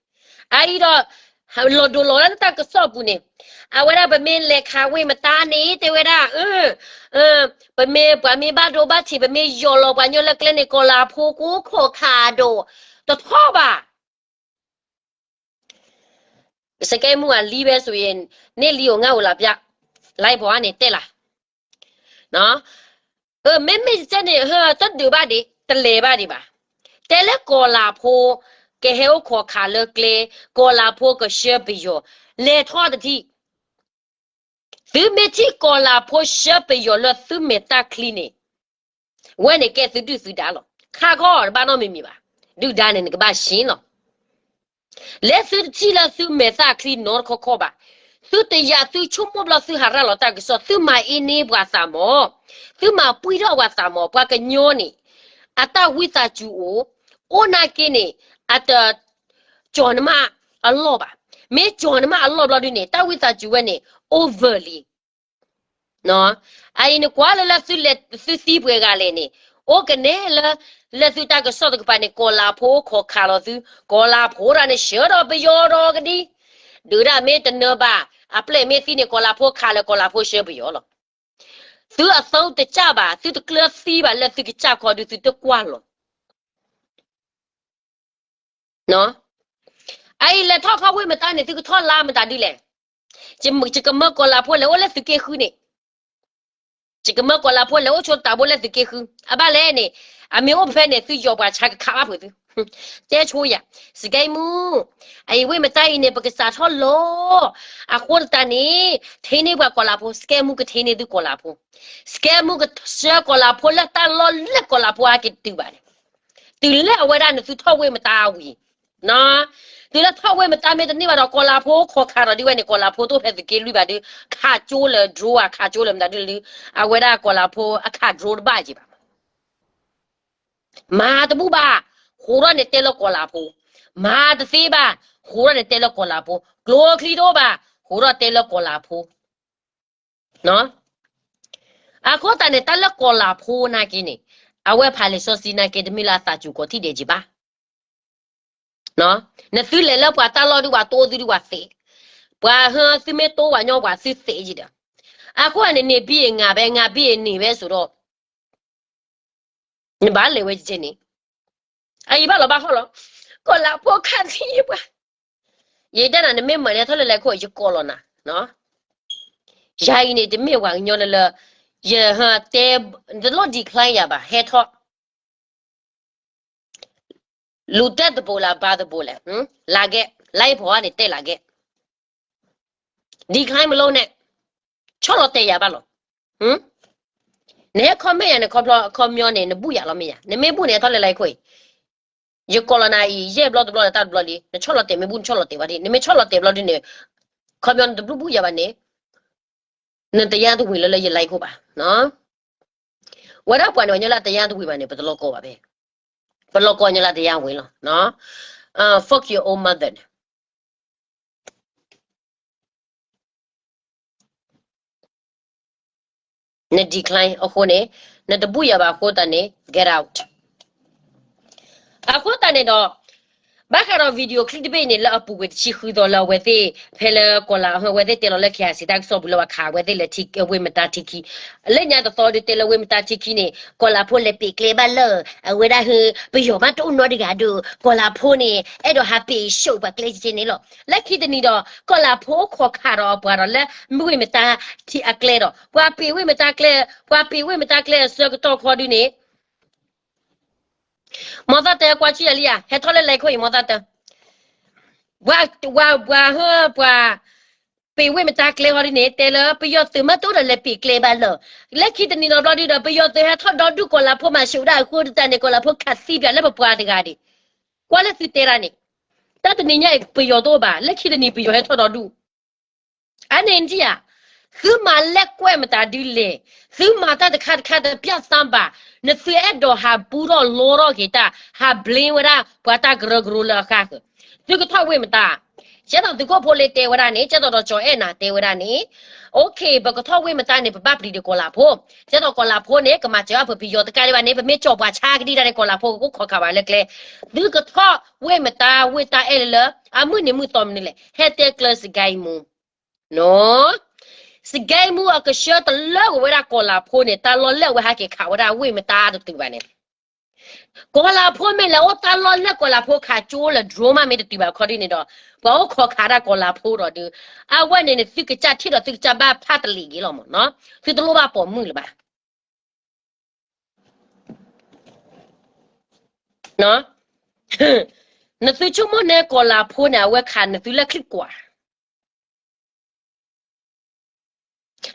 အအံၤဒီး လီၤဒိၣ်လီၤလၢနတၢ်ကစီၣ်ပူၤန့ၣ်, အဝဲဒၣ်ပမ့ၢ်လဲၤခးဝ့ၢ်မတါန့ၣ် တဲဝဲဒၣ်, ပမ့ၢ်ပှၤမ့ၢ်ဘၣ်ဒိဘၣ်ထံး ပမ့ၢ်ယီၤလီၤပှၤညီလၢကျဲန့ၣ် ကီၤလၤဖိကအိၣ်ခိးခးဒီး တထီၣ်ဘၣ်. စကဲမူအလံဝဲစိၤအံၤ န့ၢ်လံဧိၤငါဧိၤလၢပျၢ်, လါအ့ဖီန့ၣ်တဲလၢ် မ့မ့ၢ်တကဲန့ၣ် တဒုးဘၣ်ဒံး တလဲၤဘၣ်ဒံးဘၣ်. တဲလၢကီၤလၤဖိ ကဟဲအိၣ်ခိးခးလၢကျဲ, ကီၤလၤဖိကဆှၢပယီၤ, လဲၤထီၣ်တထံၣ်. သုမ့ၢ်ထံၣ်ကီၤလၤဖိဆှၢပယီၤလၢသုမဲာ်သၣ်ချံန့ၣ် ဝဲန့ၣ်ကဲသုဒုၣ်သုဒါလီၤ. ခးခီတဘၣ်နီတမံၤမံၤဘၣ်. ဒုၣ်ဒါန့ၣ်နကဘၣ်ဆ့လီၤ. လၢသုတထံၣ်လၢသုမဲာ်သၣ်ချံနီတခီခီဘၣ်. သုတယာ်သုဆိကမိၣ်ဘျီ သုဟးရၣ်လီၤတၢ်ကစီၣ်, သုမၤအ့န့ပှၤသးမီၤ, သုမၤပှံၢ်ထီၣ်ပှၤသးမီၤ, ပှၤကညီန့ၣ် အတၢ်ဝံသးစူၤအိၣ်, အိၣ်နာ်က့န့ၣ် အတ ကၠီၤနမးအလီၢ်ဘၣ်. မ့ၢ်ကၠီၤနမးအလီၢ်ဘျီဒုန့ၣ် တၢ်ဝံသးစူၤဝဲန့ၣ် over လံ. အအံၤနကွၢ်လၢ လၢသုသံပှဲၤဂၤလဲၣ်န့ၣ်, အိၣ်ကနဲလၢ လၢသုတၢ်ကစီၣ်တကပၤန့ၣ် ကီၤလၤဖိအိၣ်ခိးခးလီၤသု, ကီၤလၤဖိတဂၤန့ၣ် ဆှၢဒီးပယီၤဒီးကဒံ, ဒုးဒၣ်မ့ၢ်တနၢၤဘၣ်, အပျဲၢ်မ့ၢ်သံန့ၣ် ကီၤလၤဖိခးလၢကီၤလၤဖိဆှၢပယီၤလီၤ. သုအသီတစၢ်ဘၣ်, သုတကျၢၤသံဘၣ်လၢသုကစၢ်ခီဒုး သုတကွၢ်လီၤ အအံၤလဲၤထီၣ်ခီဝ့ၢ်မတါန့ၣ် သုကထီၣ်လါမတၤဒုလဲၣ်. ယကမၢကီၤလၤဖိလဲၤအိၣ်လၢသုးက့ဃုန့ၣ်, ယကမၢကီၤလၤဖိလဲၤအိၣ်ဆိတးဘိလၢသုးက့ဃု, အဘၣ်လဲၣ်န့ၣ်, အမ့ၢ်အိၣ်ဖဲန့ၣ် သုယီၤပှၤဆါကခးဘၣ်ဖုးသု, တဲဆိယၤ, စကဲမူ, အအံၤဝ့ၢ်မတါအံၤန့ၣ် ပကစးထီၣ်လီၤ, အဃိသတးန့ၣ်, ထံၣ်န့ၢ်ပှၤကီၤလၤဖိ, စကဲမူကထံၣ်န့ၢ်သုကီၤလၤဖိ, စကဲမူကဆှၢကီၤလၤဖိလၢတၢ်လီၢ်လၢကီၤလၤဖိအါက့ၤတုၤဘၣ်န့ၣ် တုၤလၢအဝဲဒၣ်န့ၣ် သုထီၣ်ဝ့ၢ်မတါဝံၤ, တုၤလၢထီၣ်ဝ့ၢ်မတါမ့ၢ်တန့ၢ်ဘၣ်ဒီး ကီၤလၤဖိခိးခးဒီးဒ်ဝဲန့ၣ် ကီၤလၤဖိတအိၣ်ဖဲသုးက့လွံၢ်ဘၣ်ဒီး ခးကၠိလၢ drone ဧါ ခးကၠိလၢမတၤဒုလၢ, အဝဲဒၣ်ကီၤလၤဖိအခး drone တဘၣ်က့ၤဘၣ်. မၤတဘူၣ်ဘၣ်, ဃိးထီၣ်န့ၣ်တဲလၢကီၤလၤဖိ, မၤတသ့ဘၣ်, ဃိးထီၣ်န့ၣ်တဲလၢကီၤလၤဖိ, ကျိချံတအိၣ်ဘၣ်, ဃိးထီၣ်တဲလၢကီၤလၤဖိ အဃိသတးန့ၣ် တၢ်လၢကီၤလၤဖိနာ်က့န့ၣ်, အဝဲဖးလံာ်စီဆှံနာ်က့ တမ့ၢ်လၢအသးစူၤကီးထံၣ်ဒဲးက့ၤဘၣ်. နသုလဲၤလၢပှၤတၢ်လီၢ်ဒုး ပှၤတိသုဒုး ပှၤသ့း, ပှၤဟၢသုမ့ၢ်တိပှၤညီပှၤသုသ့းယံၤဒီး, အဃိန့ၣ် န့ၢ်ဘံၣ်အ့ၣ်ငါဘဲ ငါဘံၣ်အ့ၣ်န့ၢ်ဘဲစိၤဒီး နဘၣ်လဲၤဝဲကဲန့ၣ်, အအံၤဘၣ်လီၤဘၣ်ဟီၣ်လီၤ, ကီၤလၤဖိခးသံယပှၤ, ယတဲနၤ နမ့ၢ်မၤန့ၢ်ထီၣ်လၢလဲၤခိၣ် ယကိးလီၤနၤ, ယၤအံၤန့ၣ် တမ့ၢ်ပှၤကညီလၢလၢ, ယတဲ, တလိၣ် decline ယၤဘၣ် ဟဲထီၣ် လူၤတဲတဘိလၢ ဘါတဘိလဲၣ်, လၢကဲ, လၢအံၤဖီန့ၣ်တဲလၢကဲ, decline မလိၣ်န့ၣ်, ဆီၣ်လီၤတဲာ်ယၤဘၣ်လီၤ. နဟဲ comment ယၤန့ၣ် ခီဖျိ ခီပညီန့ၣ် နဘူၣ်ယၤလီၤမ့ၢ်ယၤ, နမ့ၢ်ဘူၣ်န့ၣ် ဟဲထီၣ်လၢလၢခိၣ်အံၤ, ယကိးလီၤနၤအံၤ ယဲၢ်ဘျီတဘျီလၢတၢ်တဘျီလံ, နဆီၣ်လီၤတဲာ်မ့ၢ်ဘူၣ် နဆီၣ်လီၤတဲာ်ဝဲဒၣ်, နမ့ၢ်ဆီၣ်လီၤတဲာ်ဘျီဒုန့ၣ်, ခီပညီနတဘူၣ်ဘူၣ်ယၤဘၣ်န့ၣ်, နတယါတဝ့ၤလၢလၢယလၢခိၣ်ဘၣ်. ဝဲဒၣ်ပှၤန့ၣ် ပှၤညီလၢတယါတဝ့ၤဘၣ်န့ၣ် ပတလိၣ်ကိးဘၣ်ဖဲ, ပလိၣ်ကိးညီလၢတယါဝ့ၤလီၤ. Fuck your own mother န့ၣ် န decline အဃိန့ၣ်, နတဘူၣ်ယၤဘၣ်အဃိသတးန့ၣ် get out. အဃိသတးန့ၣ်ဒီး, ဘၣ်ဃးဒီး video clip တဘ့ၣ်အံၤန့ၣ် လၢအပူၤကွံာ်တဆံဃုသီလၢအဝဲသ့ၣ်, ဖဲလၢကီၤလၤ, အဝဲသ့ၣ်တဲလီၤလၢ KIC တၢ်ကစီၣ်ပူၤလၢပှၤခးအဝဲသ့ၣ်လၢဝ့ၢ်မတါထံခံ, လၢညါတသီဒုးတဲလၢဝ့ၢ်မတါထံခံန့ၣ် ကီၤလၤဖိလဲၤပံာ်ကျဲဘၣ်လၢ, အဝဲဒၣ်ဟၢ, ပယီၤမးတအိၣ်နီတဂၤဒီး ကီၤလၤဖိန့ၣ် အဲၣ်ဒိးဟးပံာ်ဆိးပှၤကျဲကဲန့ၣ်လီၤ. လၢခံတနံၤဒီး ကီၤလၤဖိခိးခးဒီးအပှၤဒီးလၢ ဝ့ၢ်မတါထံအကျဲဒီး ပှၤပံာ်ဝ့ၢ်မတါကျဲ, ပှၤပံာ်ဝ့ၢ်မတါကျဲအဆၢကတီၢ်ခီဒုန့ၣ် မီသၣ်တၢကွၢ်ဆံယၤလံယၤ, ဟဲထီၣ်လၢလၢခိၣ်အံၤ မီသၣ်တၢ, ပှၤ, ပှၤဟၢ, ပှၤ, ပံာ်ဝ့ၢ်မတါကျဲခီဒုန့ၣ် တဲလၢပယီၤသုးမးတအိၣ်ဒီးလဲၤပံာ်ကျဲဘၣ်လၢ, လၢခံတနံၤဒီးဘျီဒုဒီး ပယီၤသုးဟဲထီၣ်ဒီဒူၣ်ကီၤလၤဖိမၤဆိးဒၣ်အဃိသတးန့ၣ် ကီၤလၤဖိခးသံပှၤလၢပပှၤတဂၤဒံး, ကွၢ်လၢသုတဲတၢ်န့ၣ် တၢ်တနံၤညါအံၤပယီၤတအိၣ်ဘၣ်, လၢခံတနံၤပယီၤဟဲထီၣ်ဒီဒူၣ်. အန့ၣ်နထံၣ်ဧါ, သုမၤလဲၣ်ကွဲးမတၤဒ်လဲၣ်, သုမၤတၢ်တခါတခါတပျၢ်သးဘၣ်, နသုအဲၣ်ဒိးဟးပူထီၣ်လီထီၣ်က့ၤတၢ်, ဟးဘျ့ဝဲဒၣ်ပှၤတၢ်ကရၢကရိလၢအဃၢ်ဃၢၤ, သုကထီၣ်ဝ့ၢ်မတၤ, ကဲသိးသုးခိၣ်ဖိလ့တဲဝဲဒၣ်န့ၣ်, ကဲသိးဒီးကၠီၤအဲၣ်နၤတဲဝဲဒၣ်န့ၣ်, OK, ပကထီၣ်ဝ့ၢ်မတၤန့ၣ် ပဘၣ်ပျံၤဒီးကီၤလၤဖိ, ကဲသိးကီၤလၤဖိန့ၣ် ကမၤစၢၤအီၤပပယီၤတကးဒံးဘၣ်န့ၣ်, ပမ့ၢ်ကၠီၤပှၤဆါကဒံဒၣ်န့ၣ် ကီၤလၤဖိကအိၣ်ခိးခးဝဲလၢကျဲ, သုကထီၣ်ဝ့ၢ်မတၤ ဝ့ၢ်တၢ်အဲၣ်လၢလၢ, အမုၢ်နံၤမုၢ်သီမနုၤလဲၣ်, ဟဲတဲကျၢၤစကဲမူ နီၤ, စကဲမူအကဆှၢတလၢကွံာ်ဝဲဒၣ်ကီၤလၤဖိန့ၣ်, တၢ်လီၢ်လၢအဝဲဟဲက့ၤခးဝဲဒၣ်ဝ့ၢ်မတၤတတုၤဘၣ်န့ၣ်, ကီၤလၤဖိမ့ၢ်လဲၤအိၣ်တၢ်လီၢ်လၢကီၤလၤဖိခးကၠိလၢ drone မးမ့ၢ်တတုၤဘၣ်ခီဒ်န့ၣ်ဒီး, ပှၤအိၣ်ခိးခးဒၣ်ကီၤလၤဖိဒီးဒုး, အဝဲန့ၣ်န့ၣ် သုကစၢ်ထံၣ်ဒီးသုကစၢ်ဘၣ်ဖးတလံာ်က့ၤလီၤမးနီၤ, သုတလိၣ်ဘၣ်ပိာ်မုၣ်လၢၤဘၣ်. နသုဆိကမိၣ်န့ၣ် ကီၤလၤဖိန့ၣ် အဝဲခးနသုလၢချံကွၢ်,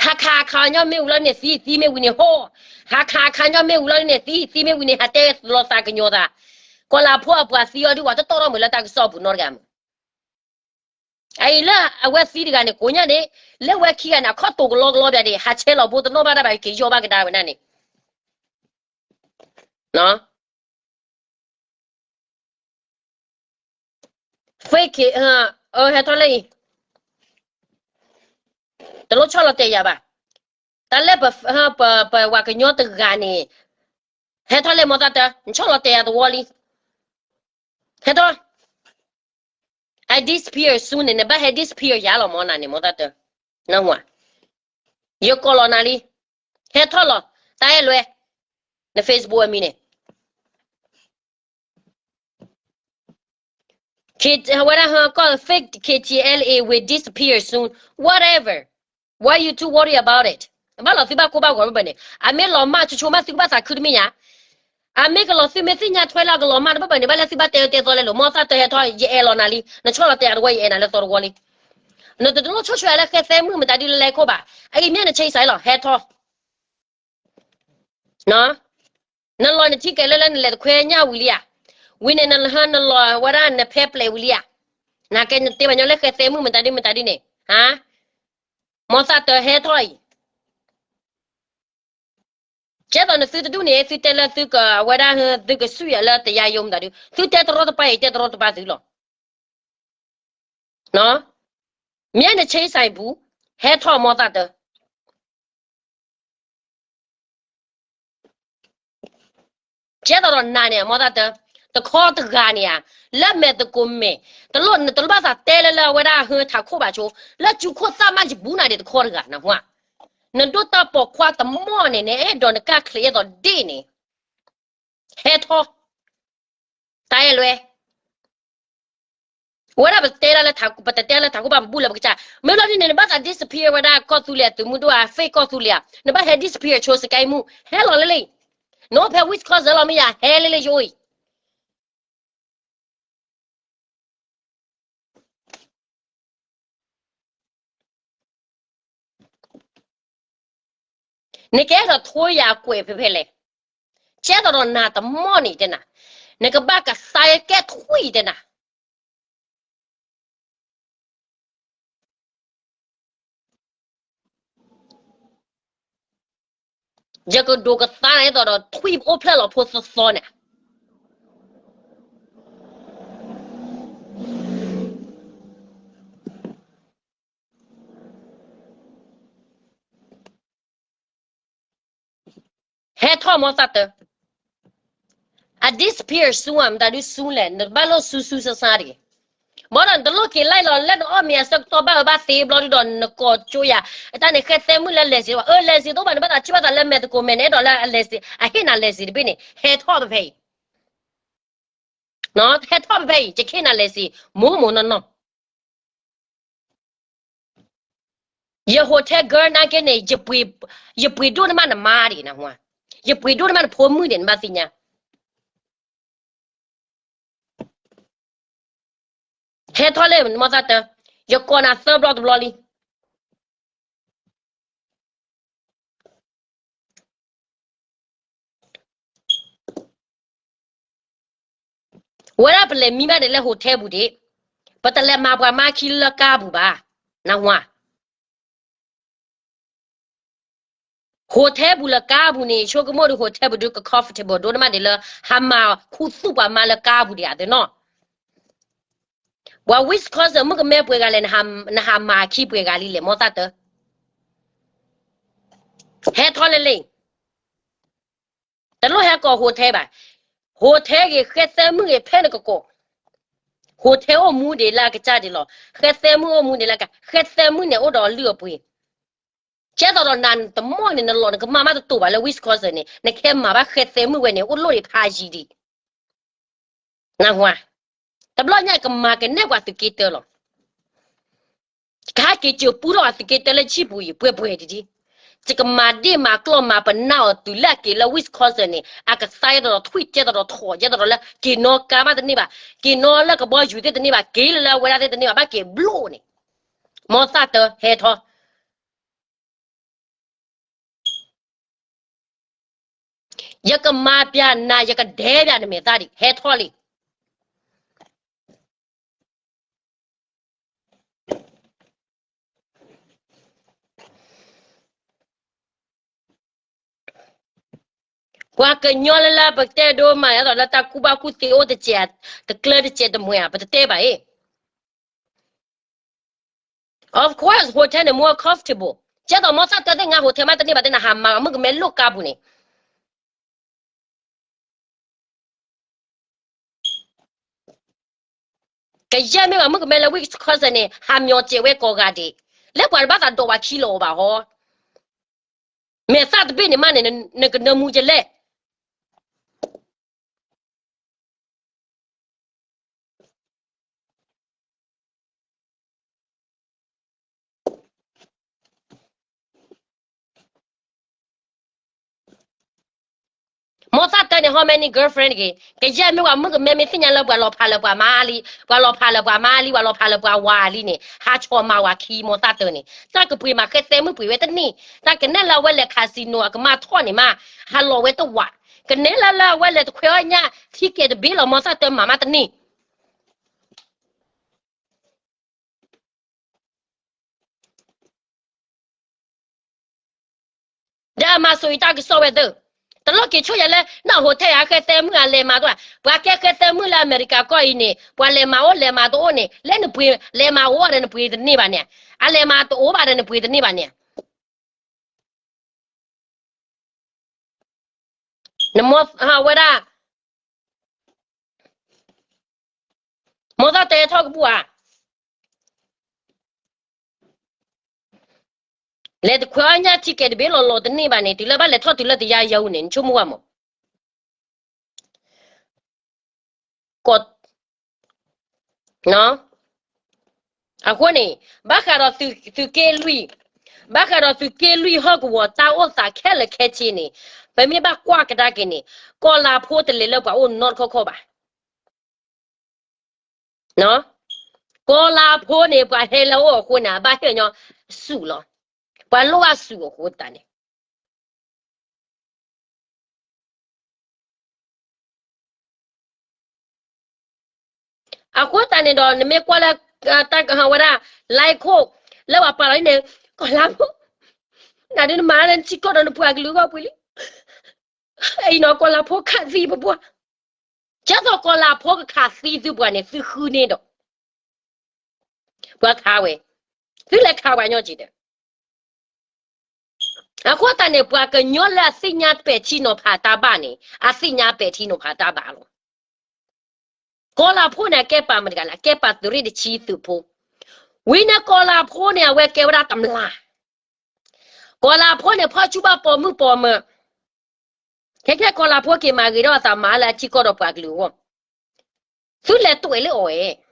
ဟးခးခးညီမ့ၣ်အူလီၤန့ၣ်သံ, သံမ့ၢ်ဝံၤန့ၣ်ဟီၣ်, ဟးခးခးညီမ့ၣ်အူလီၤန့ၣ်သံ, သံမ့ၢ်ဝံၤန့ၣ် ဟးတဲလီၤသးကညီၤသး, ကီၤလၤဖိအပှၤသံအီၤဒုး ပှၤတတီၢ်ထီၣ်မုာ်လၢတၢ်ကစီၣ်ပူၤနီတဂၤမး. အအံၤလၢအဝဲသံတဂၤန့ၣ် ကိးညါန့ၣ်, လၢဝဲခံဂၤန့ၣ် အခီၣ်တိၤကလီကလီပျၢၤဒံး, ဟးဆဲးလီၤဘိတနီၣ်ဘၣ်တၢ်ဘၣ် က့ၤယီၢ်ဘၣ်ကဒါဝဲဒၣ်န့ၣ် fake, ဟဲထီၣ်လၢအံၤ, တလိၣ်ဆီၣ်လီၤတဲာ်ယၤဘၣ်, တၢ်လၢပ, ပဝၤကညီတဂၤန့ၣ်, ဟဲထီၣ်လၢမိၢ်သးတၢ, နဆီၣ်လီၤတဲာ်ယၤတဝီလံ, ဟဲထီၣ်, I disappear soon န့ၣ် နဘၣ်ဟဲ disappear ယၤလီၤမၢ်နၤန့ၣ် မိၢ်သးတၢ, နဝၤ, ယကိးလီၤနၤလံ, ဟဲထီၣ်လီၤ, တၢ်အဲၣ်လွဲ, န Facebook အမံၤန့ၣ် ဝဲဒၣ်ဟကီၢ် fake K T L A will disappear soon, whatever, why you too worry about it, ဘၣ်လီၤသုဘၣ်ကိၢ်ဘၣ်ဂီၤဘၣ်ဘၣ်န့ၣ်, အမ့ၢ်လီၤမၢ်ဆိဆိမး သုကဘၣ်သးခုတမ့ၢ်ညါ, အမ့ၢ်ကလီၤသုမ့ၢ်သ့ၣ်ညါထွဲလၢအကလီၤမၢ်တဘၣ်ဘၣ်န့ၣ် ဘၣ်လၢသုဘၣ်တဲအၢတဲသီလဲၣ်လီၤ, မိၢ်သးတၢ ဟဲထီၣ် ယအဲၣ်လီၤနၤလံ, နဆီၣ်လီၤတဲာ်အတဝီ ယအဲၣ်နၤလၢသီတဝီလံ, နတလိၣ်ဆိဆိလၢဃဲသဲမုၣ်မတၤဒ်လဲၣ်ခိၣ်ဘၣ်, အအံၤမ့ၢ်န change side လီၤ ဟဲထီၣ် နလီၤနထံကဲၤလၢလၢနလဲၤတခွဲညၣ်ဝံၤလံဧါ, ဝံၤန့ၣ် နဟၢနလီၤဝဲဒၣ်နဖဲပျဲးဝံၤလံဧါ, နကဲနတဲဘၣ်ညီလၢဃဲသဲမုၣ်မတၤဒ်မတၤဒ်န့ၣ်, ဟါ, မိၢ်သးတၢ ဟဲထီၣ်အံၤ, ကဲသိးနသုတဒူၣ်န့ၣ် သုတဲလၢသုကဝဲဒၣ် သုကဆူၣ်ယၤလၢတယါယိမတၤဒ် သုတဲတရီတပါအံၤ တဲတရီတပါသုလီၤ မ့ၢ်န change side ပူၤ, ဟဲထီၣ်မိၢ်သးတၢ, ကဲသိးဒီးနၤန့ၣ် မိၢ်သးတၢ, တခီတဂၤန့ၣ်ဧါ, လၢမဲာ်သကိးမဲာ်, တလိၣ်နတလိၣ်ဘၣ်သးတဲလၢလၢအဝဲဒၣ်ဟၢထးခိၣ်ဘၣ်ဆိ, လၢစုခိၣ်သၣ်မးယဘူးနၤဒံးတခီတဂၤနဟါ, နဒိၣ်တၢ်ပိာ်ခွါတမီၢ်န့ၣ် နအဲၣ်ဒိးနကၢ်ချံးအဲၣ်သိးဒ့ၣ်န့ၣ်, ဟဲထီၣ်, တၢ်အဲၣ်လွဲ ဝဲဒၣ်ပတဲလၢ ပတတဲလၢထးခိၣ်ဘၣ် ပဘူၣ်လၢပကစၢ်, မ့ၢ်လီၤဒ်န့ၣ် နဘၣ်သး disappear ဝဲဒၣ်ကီၢ်သူလ့ၤ သုးမုၢ်ဒိၣ်ဧါ fake ကီၢ်သူလ့ၤဧါ, နဘၣ်ဟဲ disappear ဆိ စကဲမူ ဟဲလီၤလၢလံ, နအိၣ်ဖဲ Wisconsin လီၤမ့ၢ်ယၤ ဟဲလၢလံယအိၣ်အံၤ နကအဲၣ်ဒိးထိယၤအကွဲးဖဲဖဲလဲၣ်, ကဲသိးဒီးနၤတမီၢ်န့ၣ်တဲနၤ, နကဘၣ်ကသါကဲထွံၣ်တဲနၤ ယကဒိးကသါနၤဒ်သိးဒီးထွံၣ်အိၣ်ဖျဲၣ်လီၤဖိသီသီန့ၣ် ဟဲထီၣ်မိၢ်သးတၢ, အ disappear ဆူဧါ မတၤဒုဆူလဲၣ်, နတဘၣ်လိၣ်ဆူဆူဆါဆါတဂ့ၤ. ဘၣ်ဒီးနတလိၣ်က့ၤလၢလီၤ လၢနအီၣ်မ့ၤအဆၢကတီၢ်ဘၣ်အၢဘၣ်သီဘျီဒုဒီး နကိးကၠိယၤ, အတၢ်န့ၣ်ဃဲသဲမုၣ်လၢလဲၤစ့းဘၣ်, အၢ လဲၤစ့းတအိၣ်ဘၣ် နဘၣ်သးထံၣ်ဘၣ်သးလၢမဲာ်သကိးမဲာ်န့ၣ် အဲၣ်ဒိးလၢအလဲၤစ့း အဟ့ၣ်နၤလဲၤစ့းတဘ့ၣ်န့ၣ် ဟဲထီၣ်ဖဲဖဲအံၤ ဟဲထီၣ်ဖဲဖဲအံၤ ယကဟ့ၣ်နၤလဲၤစ့း မိၢ်မိၢ်နီၢ်နီၢ် ယ hotel girl နာ်က့န့ၣ် ယပှ့ၤဒိၣ်န့ၢ်မးနမါဒံးနဟါ, ယပှ့ၤဒိၣ်န့ၢ်မးနဖိမုၣ်ဒံး နဘၣ်သ့ၣ်ညါ. ဟဲထီၣ်လၢမိၢ်သးတၢ, ယကိးနၤသၢဘျီတဘျီလံ. ဝဲဒၣ်ပလဲၤမံဘၣ်န့ၣ်လၢ hotel ပူၤဒံး ပတလဲၤမၤပှၤမါခံလၢကါပူၤဘၣ်. နၢ်ဟူဧါ. hotel ပူၤလၢကါပူၤန့ၣ် ဆိကမိၣ်ဒီး hotel ပူၤဒုးက comfortable ဒိၣ်န့ၢ်မးဒ်လၢ ဟးမၤခူသူၣ်ပှၤမါလၢကါပူၤဒံးဧါသ့ၣ်နီၣ်. ပှၤ Wisconsin မုၣ်ကမဲပှဲၤဂၤလဲၣ်, နဟးမၤခံပှဲၤဂၤလံလဲၣ် မိၢ်သၣ်တၢ. ဟဲထီၣ်လၢလံ တလိၣ်ဟဲကိး hotel ဘၣ်. hotel ဂ့ၤ ဃဲသဲမုၣ်ဂ့ၤ ဖဲနကကိး hotel အိၣ်မူဒံးလၢအကစၢ်ဒံးလီၤ. ဃဲသဲမုၣ်အိၣ်မူဒံးလၢက, ဃဲသဲမုၣ်န့ၣ် အိၣ်ဒီးအလုၢ်အပှ့ၤ. ကဲသိးဒီးနၤတမီၢ်န့ၣ် နလီၢ်နကမၢ်မးတတိာ်ဘၣ်လၢ Wisconsin န့ၣ် နကဟဲမၤဘၣ်ဃဲသဲမုၣ်ဝဲန့ၣ် အိၣ်လိၣ်ဒံးဖးယံၤဒံး. နၢ်ဟူဧါ. တဘျီညါကမၤကနဲၣ်ပှၤသုးက့တၢလီၤ. ကဟဲက့ၤစၢၤပူထီၣ်အသုးက့တၢလၢဆံၣ်ပူၤအံၤ ပှဲၤပှဲၤတဒံး. ယကမၤဒ့ၣ်မၤကျီၢ်မၤပနၢ်အီၤတုၤလၢအက့ၤလၢ Wisconsin န့ၣ် အကသါယဲသိးဒီးထွံၣ် ကဲသိးဒီးထိး ကဲသိးဒီးလၢက့ၤနီၣ်ကါဘၣ်တန့ၢ်ဘၣ်, က့ၤနီၣ်လၢကဘီယူၤသ့ၣ်တန့ၢ်ဘၣ်, က့ၤလၢလၢအဝဲဒၣ်သ့ၣ်တန့ၢ်ဘၣ်, ဘၣ်က့ၤဘျိၣ်န့ၣ်. မိၢ်သၣ်တၢ ဟဲထီၣ် ယကမၤပျဲနၤ ယကဒဲပျဲနမဲာ်သၣ်ဒံး ဟဲထီၣ်လံ. ပှၤကညီလၢလၢပတဲဒိမး ဒ်သိးလၢတၢ်ကူၣ်ဘၣ်ကူၣ်သ့အိၣ်တစဲး, တကျၢတစဲးတမှဲၤဧါ ပတတဲဘၣ်အံၤ. Of course, hotel န့ၣ် more comfortable. ကဲသိးမိၢ်သၣ်တၢသ့ၣ် ငါ hotel မးတန့ၢ်ဘၣ်သ့ၣ် နဟးမၤမုၣ်ကမဲလိၣ်ကါပူၤန့ၣ် ကယဲၢ်မ့ၢ်ဘၣ် မုၣ်ကမဲလၢ Wisconsin န့ၣ် ဟးမၠီၤစဲးဝဲကိးဂၤဒဲး, လၢပှၤတဘၣ်သးဒိးပှၤခံလီၤအီၤဘၣ်ဟီ, မဲာ်သၣ်တဘ့ၣ်န့ၣ်မးန့ၣ် နကနၢမူကလဲၣ်. မိၢ်သၣ်တၢန့ၣ် how many girlfriend တဂ့ၤ, ကယဲၢ်မ့ၢ်ဝဲမုၣ်ကမဲမ့ၢ်သ့ၣ်ညါလၢပှၤလီၤဖးလၢပှၤမါလံ, ပှၤလီၤဖးလၢပှၤမါလံ, ပှၤလီၤဖးလၢပှၤဝၤလံန့ၣ် ဟးဆီၣ်မၤဝၤခံ မိၢ်သၣ်တၢန့ၣ် တၢ်ကပှ့ၤမၤဃဲသဲမုၣ်ပှ့ၤဝဲတန့ၢ်, တၢ်ကနဲၣ်လၢအဝဲလဲၤ casino အကမၢ်ထီၣ်န့ၣ်မး ဟးလီၤဝဲတဝး, ကနဲၣ်လၢလၢအဝဲလဲၤတခွဲးအီၣ်ညၣ် ticket တဘ့ၣ်လီၤ မိၢ်သၣ်တၢမၤမးတန့ၢ်. ဒီးအမၤစိၤအံၤတၢ်ကစီၣ်ဝဲသ့ၣ်, တလိၣ်က့ၤဆိၣ်ယၤလၢ န hotel ဃဲသဲမုၣ်အလဲၤမၤတအိၣ်, ပှၤကဲဃဲသဲမုၣ်လၢအမဲရကၤကီၢ်အံၤန့ၣ် ပှၤလဲၤမၤအိၣ်လဲၤမၤတအိၣ်န့ၣ် လၢနပှ့ၤလဲၤမၤအိၣ်ဒီးနပှ့ၤတန့ၢ်ဘၣ်န့ၣ်, အလဲၤမၤတအိၣ်ဘၣ်ဒီးနပှ့ၤတန့ၢ်ဘၣ်န့ၣ်. နမိၢ်ဝဲဒၣ် မိၢ်သၣ်တဲထီၣ်ကပူၤဧါ, လဲၤတခွဲးအီၣ်ညၣ် ticket တဘ့ၣ်လီၤလီၤတန့ၢ်ဘၣ်န့ၣ် တုၤလၢဘၣ်လဲၤထီၣ်တုၤလၢတယါယၤအူန့ၣ် နဆိကမိၣ်ဝဲမး. အဃိန့ၣ် ဘၣ်ဃးဒီးသုးက့လွံၢ်, ဘၣ်ဃးဒီးသုးက့လွံၢ်ဟီၣ်ကဝီၤတၢ်အိၣ်သးခဲလၢာ်ခဲဆ့န့ၣ် ပမ့ၢ်ဘၣ်ကွၢ်ကဒါက့ၤန့ၣ် ကီၤလၤဖိတလဲၤလၢပှၤအိၣ်နီတခီခီဘၣ်. ကီၤလၤဖိန့ၣ် ပှၤဟဲလၢအအိၣ်အဃိန့ၣ် အဘၣ်ဟ့ၣ်ညီဆူၣ်လီၤ. ပှၤလိၣ်ဘၣ်ဆူၣ်အဃိသတးန့ၣ် အဃိသတးန့ၣ်ဒီး နမ့ၢ်ကွၢ်လၢ တၢ်ကဟးဝဲဒၣ် လဲခိၣ် လၢပှၤပာ်လီၤန့ၣ် ကီၤလၤဖိ နဒုးနမၤလၢနထံကီၢ်ဒီးနပှၤကလုာ်အဂီၢ်ပှ့ၤလံ. အံၤနီၤ ကီၤလၤဖိခးသံပပှၢ်, ကဲသိးကီၤလၤဖိကခးသံသုပှၤန့ၣ် သုဃုန့ၢ်ဒီး ပှၤခးဝဲ, သုလဲၤခးပှၤညီက့ၤဒီး အဃိသတးန့ၣ် ပှၤကညီလၢအသ့ၣ်ညါပဲာ်ထံနီၤဖးတၢ်ဘၣ်န့ၣ် အသ့ၣ်ညါပဲာ်ထံနီၤဖးတၢ်ဘၣ်လီၤ. ကီၤလၤဖိန့ၣ် အကဲပာ်မတၤတဂၤလဲၣ်, အကဲပာ်သုးရ့ၣ်တဆံသုးဖိ, ဝံၤန့ၣ်ကီၤလၤဖိန့ၣ် အဝဲကဲဝဲဒၣ်တမျၢ်, ကီၤလၤဖိန့ၣ် ဖီၣ်ဆူၣ်ဘၣ်ပိာ်မုၣ်ပိာ်မၢၤ, ခဲကဲကီၤလၤဖိက့ၤမၤဂ့ၤထီၣ်အသးမၤလၢအထံကီၢ်ဒီးပှၤကလုာ်အဂီၢ်, သုလဲၤတွဲးလၢအီၤဧါ.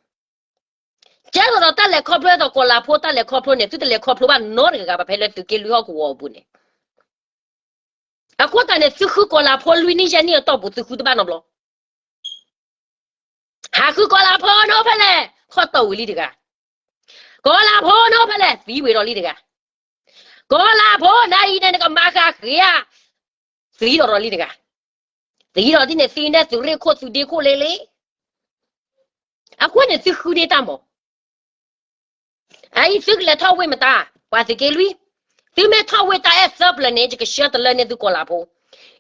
ကဲသိးဒီးတၢ်လဲၤခီဖျိဒီးကီၤလၤဖိတၢ်လဲၤခီဖျိန့ၣ် သုတလဲၤခီဖျိဘၣ်နီတဂၤဘၣ်ဖဲလၢသုးက့လွံၢ်ဟီၣ်ကဝီၤအပူၤန့ၣ်, အဃိသတးန့ၣ် သုဃုကီၤလၤဖိလွံၢ်နံၣ်ယဲၢ်နံၣ်အတီၢ်ပူၤ သုဃုတဘၣ်နီတဘျီ, ဟးဃုကီၤလၤဖိနအိၣ်ဖဲလဲၣ် ခီၣ်တီၢ်ဝံၤလံတဂၤ, ကီၤလၤဖိနအိၣ်ဖဲလဲၣ် သံဝံၤဒီးလံတဂၤ, ကီၤလၤဖိနအံၤန့ၣ် နကမၤဃာ်ဃ့ဧါ, သံဒီးဒီးလံတဂၤ, သံဒီးဒ်န့ၣ် သံန့ၣ်သုးရ့ၣ်ခိၣ်သုးဒ့ခိၣ်လဲၣ်လဲၣ်, အဃိန့ၣ်သုဃုန့ၢ်တၢ်မး အအံၤသုကလဲၤထီၣ်ဝ့ၢ်မတၤ, ပှၤသုးက့လွံၢ်, သုမ့ၢ်ထီၣ်ဝ့ၢ်တၢ်အဲၣ်သၢပျၢၤန့ၣ် ယကဆှၢတလၢန့ၢ်သုကီၤလၤဖိ,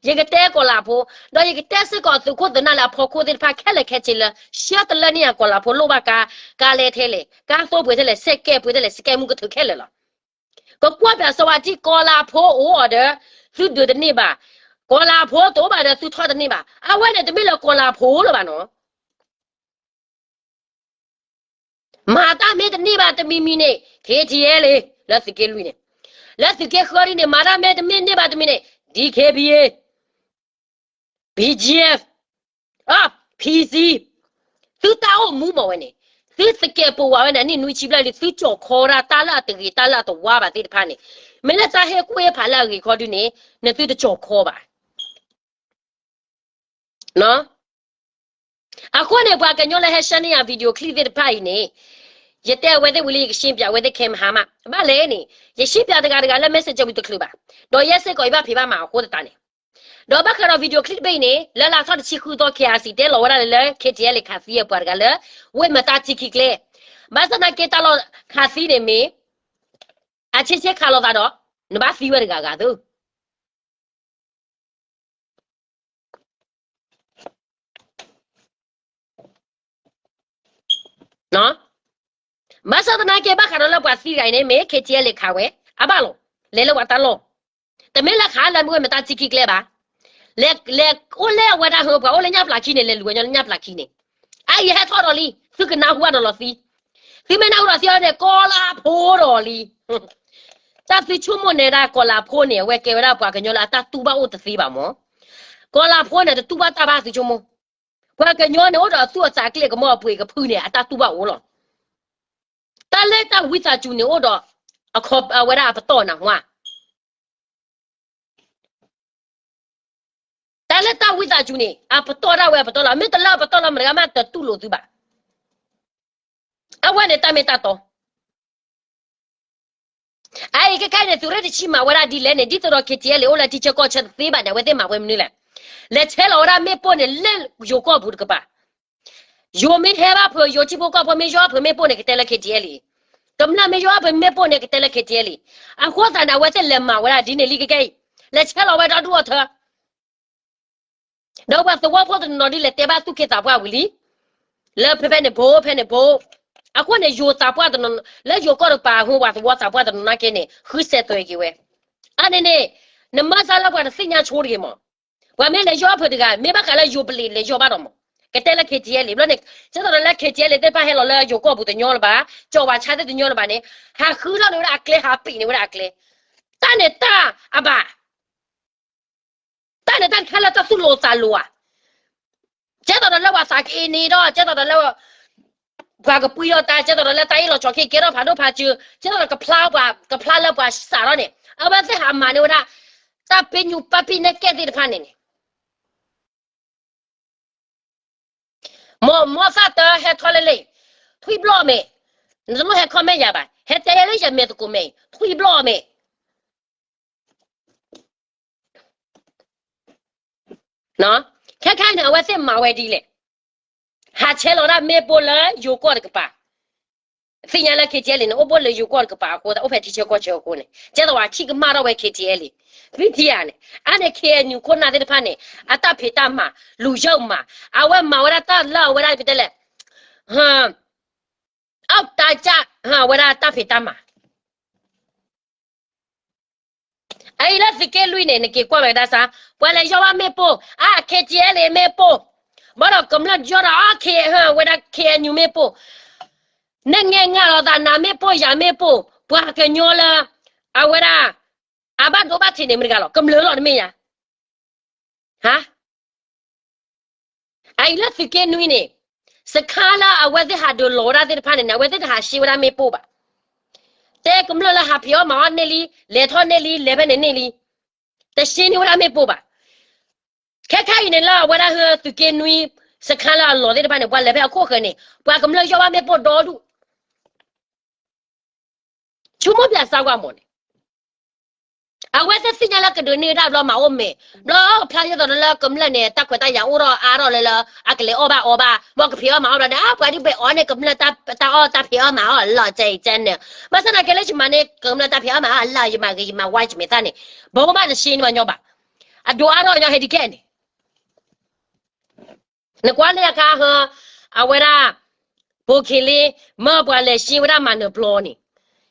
ယကတဲကီၤလၤဖိ, ဒီးယကတဲစ့ၢ်ကီးသုးခိၣ်သုးနၢ်လၢအဖီခိၣ်သ့ၣ်တဖၣ်ခဲလၢာ်ခဲဆ့လၢ ဆှၢတလၢန့ၢ်ယၤကီၤလၤဖိလိၣ်ဘၣ်ကါ, ကါလဲထဲလဲၣ်, ကါသိပှ့ၤထဲလဲၣ်, စဲးကဲးပှ့ၤထဲလဲၣ်, စကဲးမူကထုးခဲလၢာ်လီၤ. ကကွၢ်ပၠးစီၤဝါတံၢ်ကီၤလၤဖိအိၣ်အီၤဒီး သုဒုးတန့ၢ်ဘၣ်, ကီၤလၤဖိတအိၣ်ဘၣ်ဒီးသုထီၣ်တန့ၢ်ဘၣ်, အဝဲန့ၣ်တမ့ၢ်လၢကီၤလၤဖိလၢၤဘၣ်နီၤ. မၤတၢ်မ့ၢ်တန့ၢ်ဘၣ်တမံၤမံၤန့ၣ် ခ့ထံအဲလ့, လၢသုးက့လွံၢ်န့ၣ်, လၢသုးက့ဃၢဒ်န့ၣ် မၤတၢ်မ့ၢ်တမ့ၢ်န့ၢ်ဘၣ်တမံၤန့ၣ် ဒံခ့ပယ့, ဘံကၠံ, ဖံစံ, သုတၢ်အိၣ်မူမ့ၢ်ဝဲန့ၣ်, သုသကဲးပဝးဝဲန့ၣ် အနံၣ်နွံဆံဘျဲၣ်လံ သုကၠီၤခီဝဲဒၣ်တၢ်လၢအတဂ့ၤတၢ်လၢအတဝါဘၣ်သ့ၣ်တဖၣ်န့ၣ်, မ့ၢ်လၢတၢ်ဟ့ၣ်ကူၣ်ဟ့ၣ်ဖးလၢအဂ့ၤခီဒုန့ၣ် နသုတကၠီၤခီဘၣ်. အဃိန့ၣ် ပှၤကညီလၢဟဲဆှၢန့ၢ်ယၤ video clip သ့ၣ်တဖၣ်အံၤန့ၣ်, ယတဲအဝဲသ့ၣ်ဝံၤလံယကရှင်းပြ, အဝဲသ့ၣ်ခဲမဟါမး, ဘၣ်လဲၣ်န့ၣ် ယရှင်းပြတဂၤတဂၤလၢ messenger ဝံၤတချုးဘၣ်, ဒီးယဲစ့ၢ်ကီးယဘၣ်ဖံးဘၣ်မၤအဃိသတးန့ၣ်, ဒီးဘၣ်ဃးဒီး video clip တဘ့ၣ်အံၤန့ၣ် လၢလါထီၣ်တဆံဃုသီ KIC တဲလီၤဝဲဒၣ်လၢ KTLA ခးသံအပှၤတဂၤလၢ ဝ့ၢ်မတၤထံခံကျဲ, ဘၣ်ဆၣ်သနာ်က့တၢ်လီၢ်ခးသံန့ၣ်မ့ၢ် အဆ့ဆ့ခးလိာ်သးဒီး နဘၣ်သံဝဲတဂၤဂၤသု ဘၣ်ဆၣ်သနာ်က့ဘၣ်ဃးဒီးလၢပှၤသံဂၤအံၤန့ၣ် မ့ၢ် KTLA ခးဝဲ အဘၣ်လီၤ, လဲၤလၢပှၤတၢ်လီၢ်, တမ့ၢ်လၢခးလၢမ့ၢ်ဝ့ၢ်မတၤထံခံကျဲဘၣ်, လဲၤအိၣ်လၢအဝဲဒၣ်ဟၢ ပှၤအိၣ်လၢညၣ်ဖျါခံန့ၣ် လဲၤလူၤဝဲညီလၢညၣ်ဖျါခံန့ၣ်, အအံၤဟဲထီၣ်ဒီးလံ သုကနၢ်ဟူဘၣ်ဒီးလီၤသံ, သုမ့ၢ်နၢ်ဟူဒီးသံအီၤန့ၣ် ကီၤလၤဖိဒီးလံ တၢ်သုဆိကမိၣ်န့ၣ်ဒၣ်ကီၤလၤဖိန့ၣ် အဝဲကဲဝဲဒၣ်ပှၤကညီလၢအတၢ်တူၢ်ဘၣ်အိၣ်တသ့ဘၣ်မၢ်, ကီၤလၤဖိန့ၣ် တတူၢ်ဘၣ်တၢ်ဘၣ်သုဆိကမိၣ်, ပှၤကညီန့ၣ်အိၣ်ဒီးသူၣ်အသးကျ့ၣ်ကမီၤအပှ့ၤကဖုန့ၣ် အတၢ်တူၢ်ဘၣ်အိၣ်လီၤ, တၢ်လၢတၢ်ဝံသးစူၤန့ၣ်အိၣ်ဒီး အဝဲဒၣ်အပတီၢ်နၢ်ဟူ တၢ်လၢတၢ်ဝံသးစူၤန့ၣ် အပတီၢ်ဒၣ်ဝဲအပတီၢ်လီၤ, မ့ၢ်တလၢအပတီၢ်လီၤ မတၤဂၤမးတတူၢ်လိာ်သုဘၣ်, အဝဲန့ၣ်တၢ်မ့ၢ်တၢ်တီ အအံၤခဲခါအံၤန့ၣ် သုးရ့ၣ်တဆံမၤဝဲဒၣ်ဒ်လဲၣ်န့ၣ် ဒ်သိးဒီး KTLA အိၣ်လၢထံဆၢကီၢ်ဆၢတသ့ဘၣ်န့ၣ် အဝဲသ့ၣ်မၤဝဲမနုၤလဲၣ်, လဲၤဆဲးလီၤဝဲဒၣ်မ့ၣ်ပိၢ်န့ၣ်လၢယိၤကီၢ်ပူၤတကပၤ, ယိၤမ့ၢ်ဟဲဘၣ်ဖုး ယိၤထံဖိကီၢ်ဖိမ့ၢ်ယီၢ်ဖုးမ့ၣ်ပိၢ်န့ၣ် ကတဲလၢ KTLA, ကမျၢၢ်မ့ၢ်ယီၢ်ဖုးမ့ၣ်ပိၢ်န့ၣ် ကတဲလၢ KTLA, အဃိသတးန့ၣ် အဝဲသ့ၣ်လဲၤမၤဝဲဒၣ်ဒ်န့ၣ်လံခဲကဲအံၤ, လဲၤဆဲးလီၤဝဲဒီဒူၣ်အီၤထၢ ဒီးပှၤသဝီဖိတနီၤဒ်လဲၣ်တဲဘၣ်သူၣ်က့သးပှၢ်ဝံၤလံ, လၢဖဲဖဲန့ၣ်ဘိ ဖဲန့ၣ်ဘိ, အဃိန့ၣ် ယိၤသးပှၢ်တနီၤ လၢယိၤကီၢ်တကပၤအဃိ ပှၤသဝီသးပှၢ်တနီၤနာ်က့န့ၣ် ဃုစဲးသွဲးက့ၤဝဲ, အန့ၣ်န့ၣ် နမၤစၢၤလၢပှၤတသ့ၣ်ညါဆိတဂ့ၤမး, ပှၤမ့ၢ်လဲၤယီၢ်ဖုးတဂၤ မ့ၢ်ဘၣ်ဃးလၢယိၤပလံးလဲၤယီၢ်ဘၣ်ဒီးမး, ကတဲလၢ KTLA ဘျီန့ၣ် ကဲသိးဒီးလၢ KTLA သ့ၣ်တဖၣ်ဟဲလီၤလၢယိၤကီၢ်ပူၤတညီလၢၤဘၣ်, ကၠီၤဝၤဆါသ့ၣ်တညီလၢၤဘၣ်န့ၣ်, ဟးဃုထီၣ်န့ၢ်ဝဲဒၣ်အကျဲ ဟးပံးန့ၢ်ဝဲဒၣ်အကျဲ, တၢ်န့ၣ်တၢ်အဘၣ် တၢ်န့ၣ်တၢ်တခါလၢတၢ်သူၣ်လိၤသးလိၤဧါ, ကဲသိးဒီးလၢပှၤသးကအ့န့ၣ်ဒီး ကဲသိးဒီးလၢ ပှၤကပှံၤထီၣ်တၢ် ကဲသိးဒီးလၢတၢ်အ့ၣ်လိာ်ဆိးက့ ကဲထီၣ်ဖးဒိၣ်ဖးစၢၤ ကဲသိးဒီးကဖျါပှၤ ကဖျါလၢပှၤစးထီၣ်န့ၣ် အဝဲသ့ၣ်ဟးမၤန့ၢ်ဝဲဒၣ် တၢ်ပ့ညူပာ်ပ့နဲၣ်ကဲသ့ၣ်တဖၣ်န့ၣ်န့ၣ် မ် မ်သၣ်တၢဟဲထီၣ်လၢလံ, ထွံၣ်ဘျီၣ်မ့ၢ်, နတလိၣ်ဟဲ comment ယၤဘၣ်, ဟဲတဲလၢယမဲာ်သကိးမဲာ်အံၤ ထွံၣ်ဘျီၣ်မ့ၢ်, ခဲခါန့ၣ် အဝဲသ့ၣ်မၤဝဲဒ်လဲၣ်, ဟးဆဲးလီၤဒၣ်မ့ၣ်ပိၢ်လၢယိၤကီၢ်တကပၤ, သ့ၣ်ညါလၢ KTLA န့ၣ် အိၣ်ဘိလၢယိၤကီၢ်တကပၤအဃိ အိၣ်ဖဲထံဆၢကီၢ်ဆၢအဃိန့ၣ် ကဲသိးဝဲခံကမၣ်ထီၣ်ဝဲ KTLA ဖံထံဧါန့ၣ် အါန့ၣ် KNU ခိၣ်နၢ်သ့ၣ်တဖၣ်န့ၣ် အတၢ်ဖံးတၢ်မၤ လူၤယၢၢ်မၤ အဝဲမၤဝဲဒၣ်တၢ်လၢအဝဲဒၣ်ပတဲလဲၣ် အတၢ်ကၢ် အဝဲဒၣ်တၢ်ဖံးတၢ်မၤ အအံၤလၢသုးက့လွံၢ်န့ၣ် နက့ၤကွၢ်ဝဲဒၣ်စၢ် ပှၤလဲၤယီၢ်ဘၣ်မ့ၣ်ပိၢ် အါ KTLA မ့ၣ်ပိၢ် ဘၣ်ဒီးကမျၢၢ်ယီၢ်ဒီး အါ ဝဲဒၣ် KNU မ့ၣ်ပိၢ် နငဲၤငါလီၤသးနၤမ့ၣ်ပိၢ်ယၤမ့ၣ်ပိၢ် ပှၤကညီလၢ အဝဲဒၣ် အဘၣ်ဒိဘၣ်ထံးန့ၣ် မတၤတဂၤလီၤ ကမျၢၢ်လီၤတမ့ၢ်ဧါ ဟါ အအံၤလၢသုးက့နွံန့ၣ် စခါလၢအဝဲသ့ၣ်ဟးဒုးလီၤဝဲဒၣ်သ့ၣ်တဖၣ်န့ၣ်န့ၣ် အဝဲသ့ၣ်တဟးရှဲဝဲဒၣ်မ့ၣ်ပိၢ်ဘၣ်. တဲကမျၢၢ်လၢဟးဖံးအီၣ်မၤအီၣ်န့ၢ်လံ လဲၤထီၣ်န့ၢ်လံ လဲၤဖဲန့ၣ်န့ၢ်လံ တရှဲန့ၢ်ဝဲဒၣ်မ့ၣ်ပိၢ်ဘၣ်. ခဲခါအံၤန့ၣ်လၢအဝဲဒၣ်ဟၢသုးက့နွံ စခါလၢအလီၤသ့ၣ်တဖၣ်န့ၣ် ပှၤလဲၤဖဲအခိၣ်ဃၢၤန့ၣ် ပှၤကမျၢၢ်ယီၢ်ဘၣ်မ့ၣ်ပိၢ်ဒီဒူၣ် ဆိကမိၣ်ပၠးစၢ်ကွၢ်မးန့ၣ် အဝဲသ့ၣ်သ့ၣ်ညါလၢကဒုးန့ၢ်ဒၣ်ဘျီမၤအိၣ်မဲာ်, ဘျီဖျါယသိးလၢကမျၢၢ်န့ၣ် တၢ်ခွဲးတၢ်ယာ်အိၣ်ထီၣ်အါထီၣ်လၢလၢ အကလဲၤအီၣ်ဘၣ်အီဘၣ်, ဘၣ်ကဖံးအီၣ်မၤအီၣ်ဘျီန့ၣ် အပှၤဒုးဘဲအီၤန့ၣ် ကမျၢၢ်တၢ်အီၣ်တၢ်ဖံးအီၣ်မၤအီၣ်လီၤ ကဲကဲန့ၣ်, ဘၣ်ဆၣ်သနာ်က့လၢယမၤန့ၣ် ကမျၢၢ်တၢ်ဖံးအီၣ်မၤအီၣ်လီၤ ယမၤဂ့ၤယမၤဝါယမဲာ်သၣ်န့ၣ်, ဘၣ်အိၣ်ဘၣ်တဆ့န့ၣ်မညီဘၣ်, အဒိးအါထီၣ်ညီဟဲဒ်ခဲန့ၣ် နကွၢ်လၢအခါဟၢ, အဝဲဒၣ် ဘိခံလံ, မ့ၢ်ပှၤလဲၤရှ့ဝဲဒၣ်မၤနၢၤပျီန့ၣ်,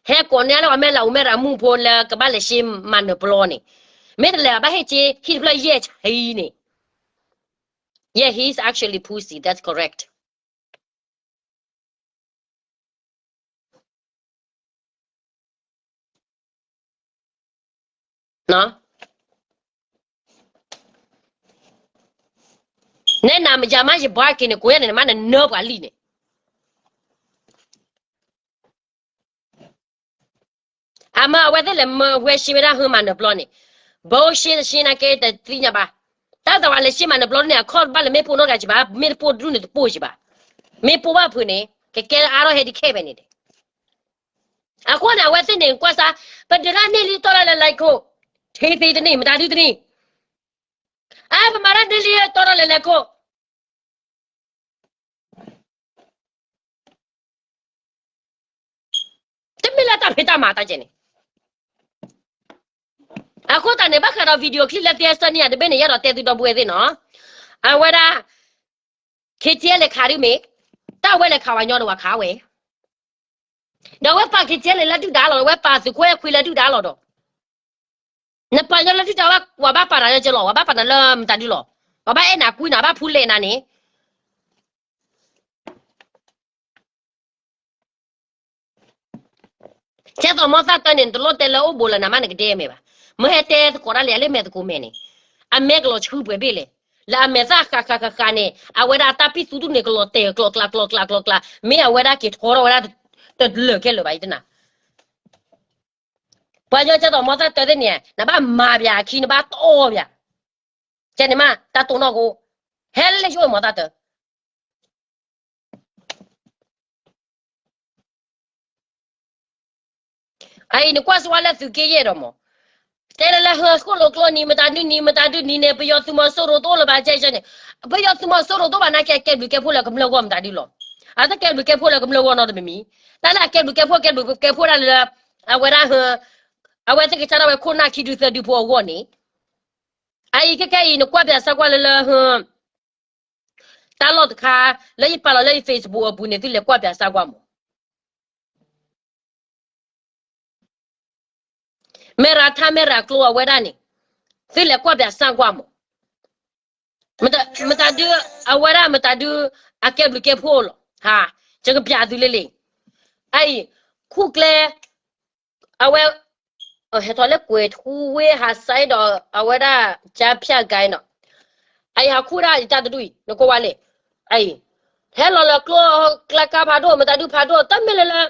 ဟဲကိးန့ၢ်လၢအမဲာ်လၢအိၣ်မဲာ်ရၤမုၣ်ဖိလၢကဘၣ်လဲၤရှ့မၤနၢၤပျီန့ၣ်, မ့ၢ်တလဲၤဘၣ်ဟ့ၣ်က့ ဟံၣ်တဖျၢၣ်ယဲၢ်ဆံန့ၣ်, Yeah, he's actually pussy, that's correct. နဲနၤယၤမးယဘှါက့ၤန့ၣ် ကိးယဲၢ်န့ၣ် နမ့ၢ်နနၢပှၤလံန့ၣ်, အမ့ၢ်အဝဲသ့ၣ်လဲၤမၢဝဲရှ့ဝဲဒၣ်ဟၢမၤနၢၤပျီန့ၣ်, ဘိရှ့တရှ့နာ်က့တသ့ၣ်ညါဘၣ်, တၢ်သးဝဲလဲၤရှ့မၤနၢၤပျီန့ၣ် အခီၣ်ဘၣ်လၢမ့ၣ်ပိၢ်နီတဂၤကဘၣ်, မ့ၢ်တပိၢ်ဒူၣ်န့ၣ်တပိၢ်ကဘၣ်, မ့ၢ်ပိၢ်ဘၣ်ဖုးန့ၣ် ကကဲအါထီၣ်ဟဲဒ်ခဲဖဲန့ၣ်ဒီး အဃိန့ၣ် အဝဲသ့ၣ်န့ၣ် ကွၢ်စါ, ပဒုးတၢ်န့ၢ်လံတီၢ်တၢ်လၢလဲၤခိၣ်, ထံသ့တနံၣ် မတၤဒုတနံၣ်, အါ ပမၤတၢ်န့ၢ်လံတီၢ်တၢ်လၢလဲၤခိၣ်, တမ့ၢ်လၢတၢ်ဖံးတၢ်မၤတၢ်ကဲန့ၣ်, အဃိသတးန့ၣ် ဘၣ်ဃးဒီး video clip လၢသ့အဆၢန့ၣ် တဘ့ၣ်န့ၣ် ယအဲၣ်ဒိးတဲသုဒီပုၢ်ဝဲၢ်သ့ၣ်နီၤ, အဝဲဒၣ် ခ့ထံလဲၤခးဒုမ့ၢ်, တၢ်ဝဲလဲၤခးဝဲညီဒီးဝဲခးဝဲ ဒီးအဝဲပာ်ခ့ထံလဲၤလၢဒုၣ်ဒါလီၤ, အဝဲပာ်သုးခိၣ်အဲၣ်ခွံလၢဒုၣ်ဒါလီၤဒီး, နပာ်ညီလၢဒုၣ်ဒါဝဲ ပှၤဘၣ်ပာ်နၤလၢကလီၤ, ပှၤဘၣ်ပာ်နၤလၢမတၤဒုလီၤ, ပှၤဘၣ်အဲၣ်နၤကွံနၤ ဘၣ်ဖူလဲၣ်နၤန့ၣ် ကဲသိးမီသၣ်တၢန့ၣ် နတလိၣ်တဲလၢအိၣ်ဘူးလၢၤနၤမးနကဒဲမဲာ်ဘၣ်, မ့ၢ်ဟဲတဲသကိးတၢ်လၢအလၢမဲာ်သကိးမဲာ်န့ၣ်, အမဲာ်ကလီၤဆှုပှဲၤဘ့ၣ်လဲၣ်, လၢအမဲာ်သၣ်ဃးဃးဃးဃးန့ၣ် အဝဲဒၣ်တၢ်ပံၣ်သူဒူၣ်န့ၣ် ကလီၤတဲာ်ကျီၤကျါကျီၤကျါကျီၤကျါ, မ့ၢ်အဝဲဒၣ်က့ၤထီထီၣ်ဝဲဒၣ် တလၢာ်ခဲလၢာ်ဘၣ်အံၤတနၤ ပှၤညီကဲသိးမီသၣ်တၢသ့ၣ်န့ၣ် နဘၣ်မၤပၠးအခံ နဘၣ်တီၢ်ပၠး, ကဲန့ၣ်မး တၢ်တိၢ်နီၣ်ကအိၣ်, ဟဲလၢယအိၣ်မီသၣ်တၢ အအံၤနကွၢ်စ့ၢ်ကီးလၢသုးက့ယဲၢ်ဒီးမး, တဲလၢလၢဟၢဃိၣ်လိာ်ကျိနံၤ မတၤဒုနံၤ မတၤဒုနံၤန့ၣ် ပယီၤသုးမီၤစိရိၤတအိၣ်လၢၤဘၣ် ကဲကဲန့ၣ်, ပယီၤသုးမီၤစိရိၤတအိၣ်ဘၣ်နာ်က့ အကဲဘျုးကဲဖှိၣ်လၢကမျၢၢ်ဂီၢ်မတၤဒုလီၤ, အတကဲဘျုးကဲဖှိၣ်လၢကမျၢၢ်ဂီၢ်နီတမံၤမံၤ, တၢ်လၢအကဲဘျုးကဲဖှိၣ် ကဲဘျုးကဲဖှိၣ်ဒၣ်လၢ အဝဲဒၣ်ဟၢ, အဝဲသ့ၣ်ကစၢ်ဒၣ်ဝဲခိၣ်နၢ်ခံဒုသၢဒုဖိအဂီၢ်န့ၣ်, အအံၤခဲခဲအံၤ နကွၢ်ပၠးစၢ်ကွၢ်လၢလၢဟၢ တၢ်လီၢ်တခါ လၢယပာ်လီၤလၢယ Facebook အပူၤန့ၣ် သုလဲၤကွၢ်ပၠးစၢ်ကွၢ်မး, မဲရၤထါမဲရၤကျိအဝဲဒၣ်န့ၣ် သုလဲၤကွၢ်ပၠးစၢ်ကွၢ်မး, မတၤဒု အဝဲဒၣ်မတၤဒု အကဲဘျုးကဲဖှိၣ်လီၤ, ဟါ, ယကပၠးသုလၢလံ, အအံၤ ခူၣ်ကျဲ အဝဲ ဟဲထီၣ်လၢကွဲၤထူဝ့ၣ်ဟးစဲဒီး အဝဲဒၣ် ကၠါဖၠၣ်ကါနီၤ, အအံၤဟးခူၣ်ဒၣ်ယတၢ်တဒူၣ်အံၤ နကွၢ်ဝဲလံ, အအံၤ ဟဲလီၤလၢကျိ ကျါကါဖးဒိၣ် မတၤဒုဖးဒိၣ် တမ့ၢ်လၢလၢ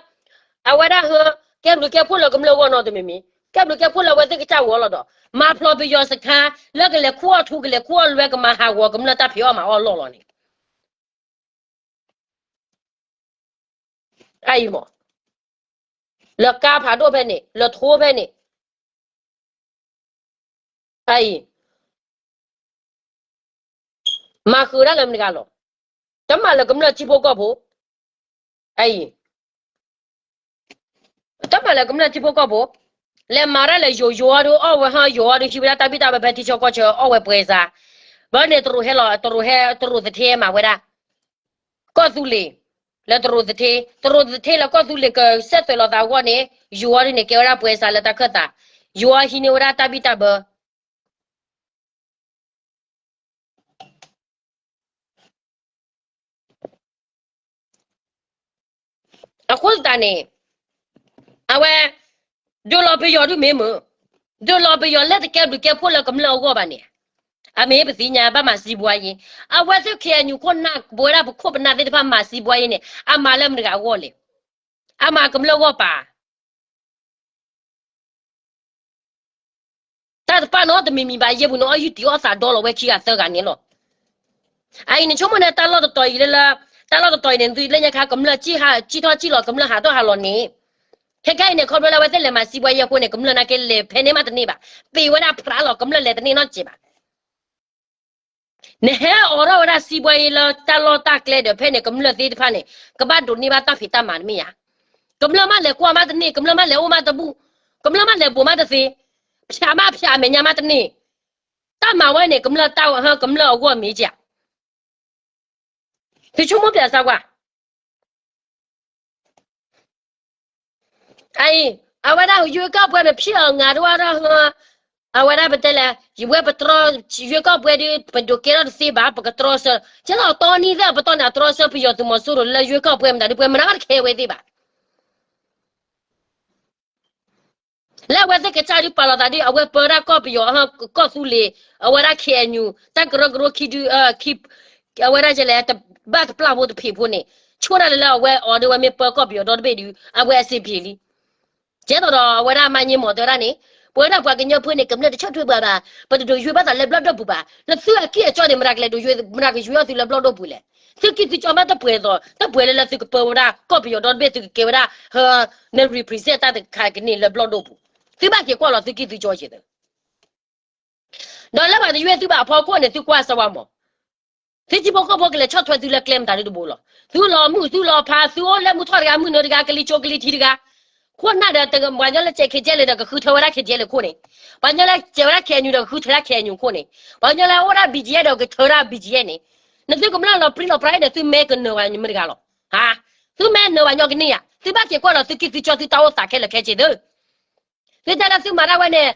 အဝဲဒၣ်ဟၢ ကဲဘျုးကဲဖှိၣ်လၢကမျၢၢ်ဂီၢ်နီတမံၤမံၤ ကဲဘျုးကဲဖှိၣ်လၢအဝဲသ့ၣ်ကစၢ်ဂီၤလီၤဒီး မၤဖျိးပယီၤစခါ လၢကလဲၤခူၣ်အီၣ်ထူ ကလဲၤခူၣ်အီၣ်လွဲ ကမၤဟးဂီၤကမျၢၢ်တၢ်ဖံးအီၣ်မၤအီၣ်လီၢ်လီၤန့ၣ် အအံၤမး လၢကါဖးဒိၣ်ဖဲန့ၣ် လၢထိဖဲန့ၣ် အအံၤ မၤဃုာ်ဒၣ်လၢမတၤတဂၤလီၤ. တမၤလၢကမျၢၢ်ထံဖိကီၢ်ဖိ အအံၤ တမၤလၢကမျၢၢ်ထံဖိကီၢ်ဖိ လဲၤမၤဒၣ်လၢယိၤယိၤအီၤဒု အီၣ်ဝဲဟီယိၤအီၤဒု ဟံးဝဲဒၣ်တၢ်ဘံၣ်တၢ်ဘၢဖဲထံဆၢကီၢ်ဆၢ အီၣ်ဝဲပှဲၤစါ ဘၣ်န့ၣ်တရူးဟဲလီၤ တရူးဟဲ တရူးသထ့မၤဝဲဒၣ် ကီၢ်သူလ့ၤ လၢတရူးသထ့ တရူးသထ့လၢကီၢ်သူလ့ၤကစဲးသွဲးလီၤသးအဂီၢ်န့ၣ် ယိၤအီၤဒုန့ၣ် ကဲဝဲဒၣ်ပှဲၤစါလၢတၢ်ခၢၣ်သး ယိၤအီၤဟံးန့ၢ်ဝဲဒၣ်တၢ်ဘံၣ်တၢ်ဘၢ အဃိသတးန့ၣ် အဝဲ ဒုးလီၤပယီၤဒုမ့ၢ်မုာ် ဒုးလီၤပယီၤလၢတကဲဘျုးကဲဖှိၣ်လၢကမျၢၢ်အဂီၢ်ဘၣ်န့ၣ် အမ့ၢ်ပသ့ၣ်ညါဘၣ်မၤစံးဘှါယ့ အဝဲသ့ၣ် ခ့ၣ်အဲၣ်ယူၣ် ခိၣ်နၢ် ပဝဲဒၣ်ပခိၣ်ပနၢ်သ့ၣ်တဖၣ်မၤစံးဘှါယ့န့ၣ် အမၤလၢမတၤတဂၤအဂီၢ်လဲၣ် အမၤကမျၢၢ်အဂီၢ်ပၢ် တၢ်တပာ်နီတမံၤမံၤဘၣ် ယဲၢ်ပူၤန့ၣ် အီၣ်ယုၢ်တံၢ်အီၣ်သးဒီလီၤဝဲခံဂၤသၢဂၤန့ၣ်လီၤ. အအံၤန့ၣ်ဆိကမိၣ်န့ၣ် တၢ်လီၢ်တတီၤအံၤလၢလၢ တၢ်လီၢ်တတီၤအံၤန့ၣ် သုလၢညါခါ ကမျၢၢ်စံၣ်ထီၣ်စံၣ်လီၤ ကမျၢၢ်ဟးထီၣ်ဟးလီၤန့ၣ် ခဲခဲအံၤန့ၣ် ခီဖျိလၢအဝဲသ့ၣ်လဲၤမၤစံးဘှါယဲအဃိန့ၣ် ကမျၢၢ်နာ်က့လဲၤဖဲန့ၣ်မးတန့ၢ်ဘၣ်. ပ့ၤဝဲဒၣ်ဖြးလီၤ ကမျၢၢ်လဲၤတန့ၢ်နီတစဲးဘၣ်. နဟဲအိးထီၣ်ဝဲဒၣ်စံးဘှါယဲလၢတၢ်လီၢ်တၢ်ကျဲဒီး ဖဲန့ၣ်ကမျၢၢ်သ့ၣ်တဖၣ်န့ၣ် ကဘၣ်ဒိးန့ၢ်ဘၣ်တၢ်ဖံးတၢ်မၤတမ့ၢ်ဧါ. ကမျၢၢ်မးလဲၤကွၢ်မးတန့ၢ်, ကမျၢၢ်မးလဲၤအိၣ်မးတဘူၣ်, ကမျၢၢ်မးလဲၤဘိးမးတသ့, ဖၠးမးဖၠးအမဲာ်ညါမးတန့ၢ်. တၢ်မၤဝဲန့ၣ် ကမျၢၢ်တၢ်ဟၢ ကမျၢၢ်အဂီၢ်မ့ၢ်ဧါ. သုဆိကမိၣ်ပျးစၢကွၢ် အအံၤ အဝဲဒၣ်ရွေးကောက်ပွဲမ့ၢ်ဖံးအီၤ ငါတဝၢ်ထီၣ်ဟါ, အဝဲဒၣ်ပတဲလဲၣ် ယဝဲပတြီ ရွေးကောက်ပွဲဒီး ပဒိးကဲထီၣ်တသ့ဘၣ် ပကတြီဆၢ, ကဲသိးတီနံသၢ ပတီၢ်န့ၣ် အတြီဆၢပယီၤသုးမီၤစိရိၤလၢရွေးကောက်ပွဲမတၤဒုး ပှၤမၤတၢ်တခဲဝဲသ့ၣ်ဘၣ်. လၢအဝဲသ့ၣ်ကစၢ်ဒုးပာ်လီၤသးဒုး အဝဲပၢဒၣ်ကီၢ်ပယီၤ ကီၢ်သူလ့ၤ အဝဲဒၣ် K N U တၢ်ကရၢကရိခံဒု အဝဲဒၣ်လဲၣ် တဘၣ်တပျၢ်ဖိတဖံးဖိန့ၣ် ဆိၣ်ဒၣ်လၢလၢအဝဲအီၤဒုးဝဲမ့ၢ်ပၢကီၢ်ပယီၤဒီတဘ့ၣ်ဒုး အဝဲအစ့ပျ့ၤလံ. ကဲသိးဒီးအဝဲဒၣ်မၤညံမီၢ်တဲဝဲဒၣ်န့ၣ် ပဝဲဒၣ်ပှၤကညီဖိန့ၣ် ကမျၢၢ်တဆီၣ်ထွဲပှၤဘၣ်, ပတဒိးယွဲဘၣ်သးလၢဘျီၣ်ဒိၣ်ပူၤဘၣ်. လၢသုအကံၢ်အစီန့ၣ် မတၤကလဲၤဒိးယွဲ မတၤကယွဲအီၤသုလၢဘျီၣ်ဒိၣ်ပူၤလဲၣ်. သုကံၢ်သုကၠီမးတပှဲၤသိး တပှဲၤလၢလၢသုကပၢဝဲဒၣ် ကီၢ်ပယီၤဒီတဘ့ၣ် သုကကဲဝဲဒၣ် ဟၢ န represent တၢ်တခါကန့ၢ်လၢဘျီၣ်ဒိၣ်ပူၤ. သုဘၣ်က့ၤကွၢ်လီၤသုကံၢ်သုကၠီက့ၤသု ဒီးလၢပှၤတယွဲသုဘၣ်အဖီခိၣ်န့ၣ် သုကွၢ်စၢဝါမီၢ် သုထံဖိကီၢ်ဖိကလဲၤဆီၣ်ထွဲသုလၢကျဲမတၤဒုတဘိလီၤ. သုလီၤမုၢ်သုလီၤဖး သုအိၣ်လၢမုၢ်ထီၣ်တဂၤမုၢ်နုာ်တဂၤ ကလံၤစိကလံၤထံးတဂၤ, ခိၣ်နၢ်ဒီးပှၤကညီလၢကဲး K T L ဒီးကဃုထၢဝဲဒၣ် K T L ခိၣ်န့ၣ်, ပှၤကညီလၢကဲးဝဲဒၣ် K N U ဒီးကဃုထၢဒၣ် K N U ခိၣ်န့ၣ်, ပှၤကညီလၢအိၣ်ဒၣ် B G F ဒီးကထၢဒၣ် B G F န့ၣ်, နသုကမျၢၢ်လီၤပြံလီၤပြါန့ၣ် သုမဲကနၢၤဝဲမ့ၢ်တဂၤလီၤ. သုမဲနၢၤဝဲညီကန့ၢ်ဧါ. သုဘၣ်က့ၤကွၢ်လီၤသုကံၢ်သုကၠီသုတၢ်အိၣ်သးခဲလၢာ်ခဲဆ့သု သုတဲလၢသုမၤတၢ်ဝဲန့ၣ်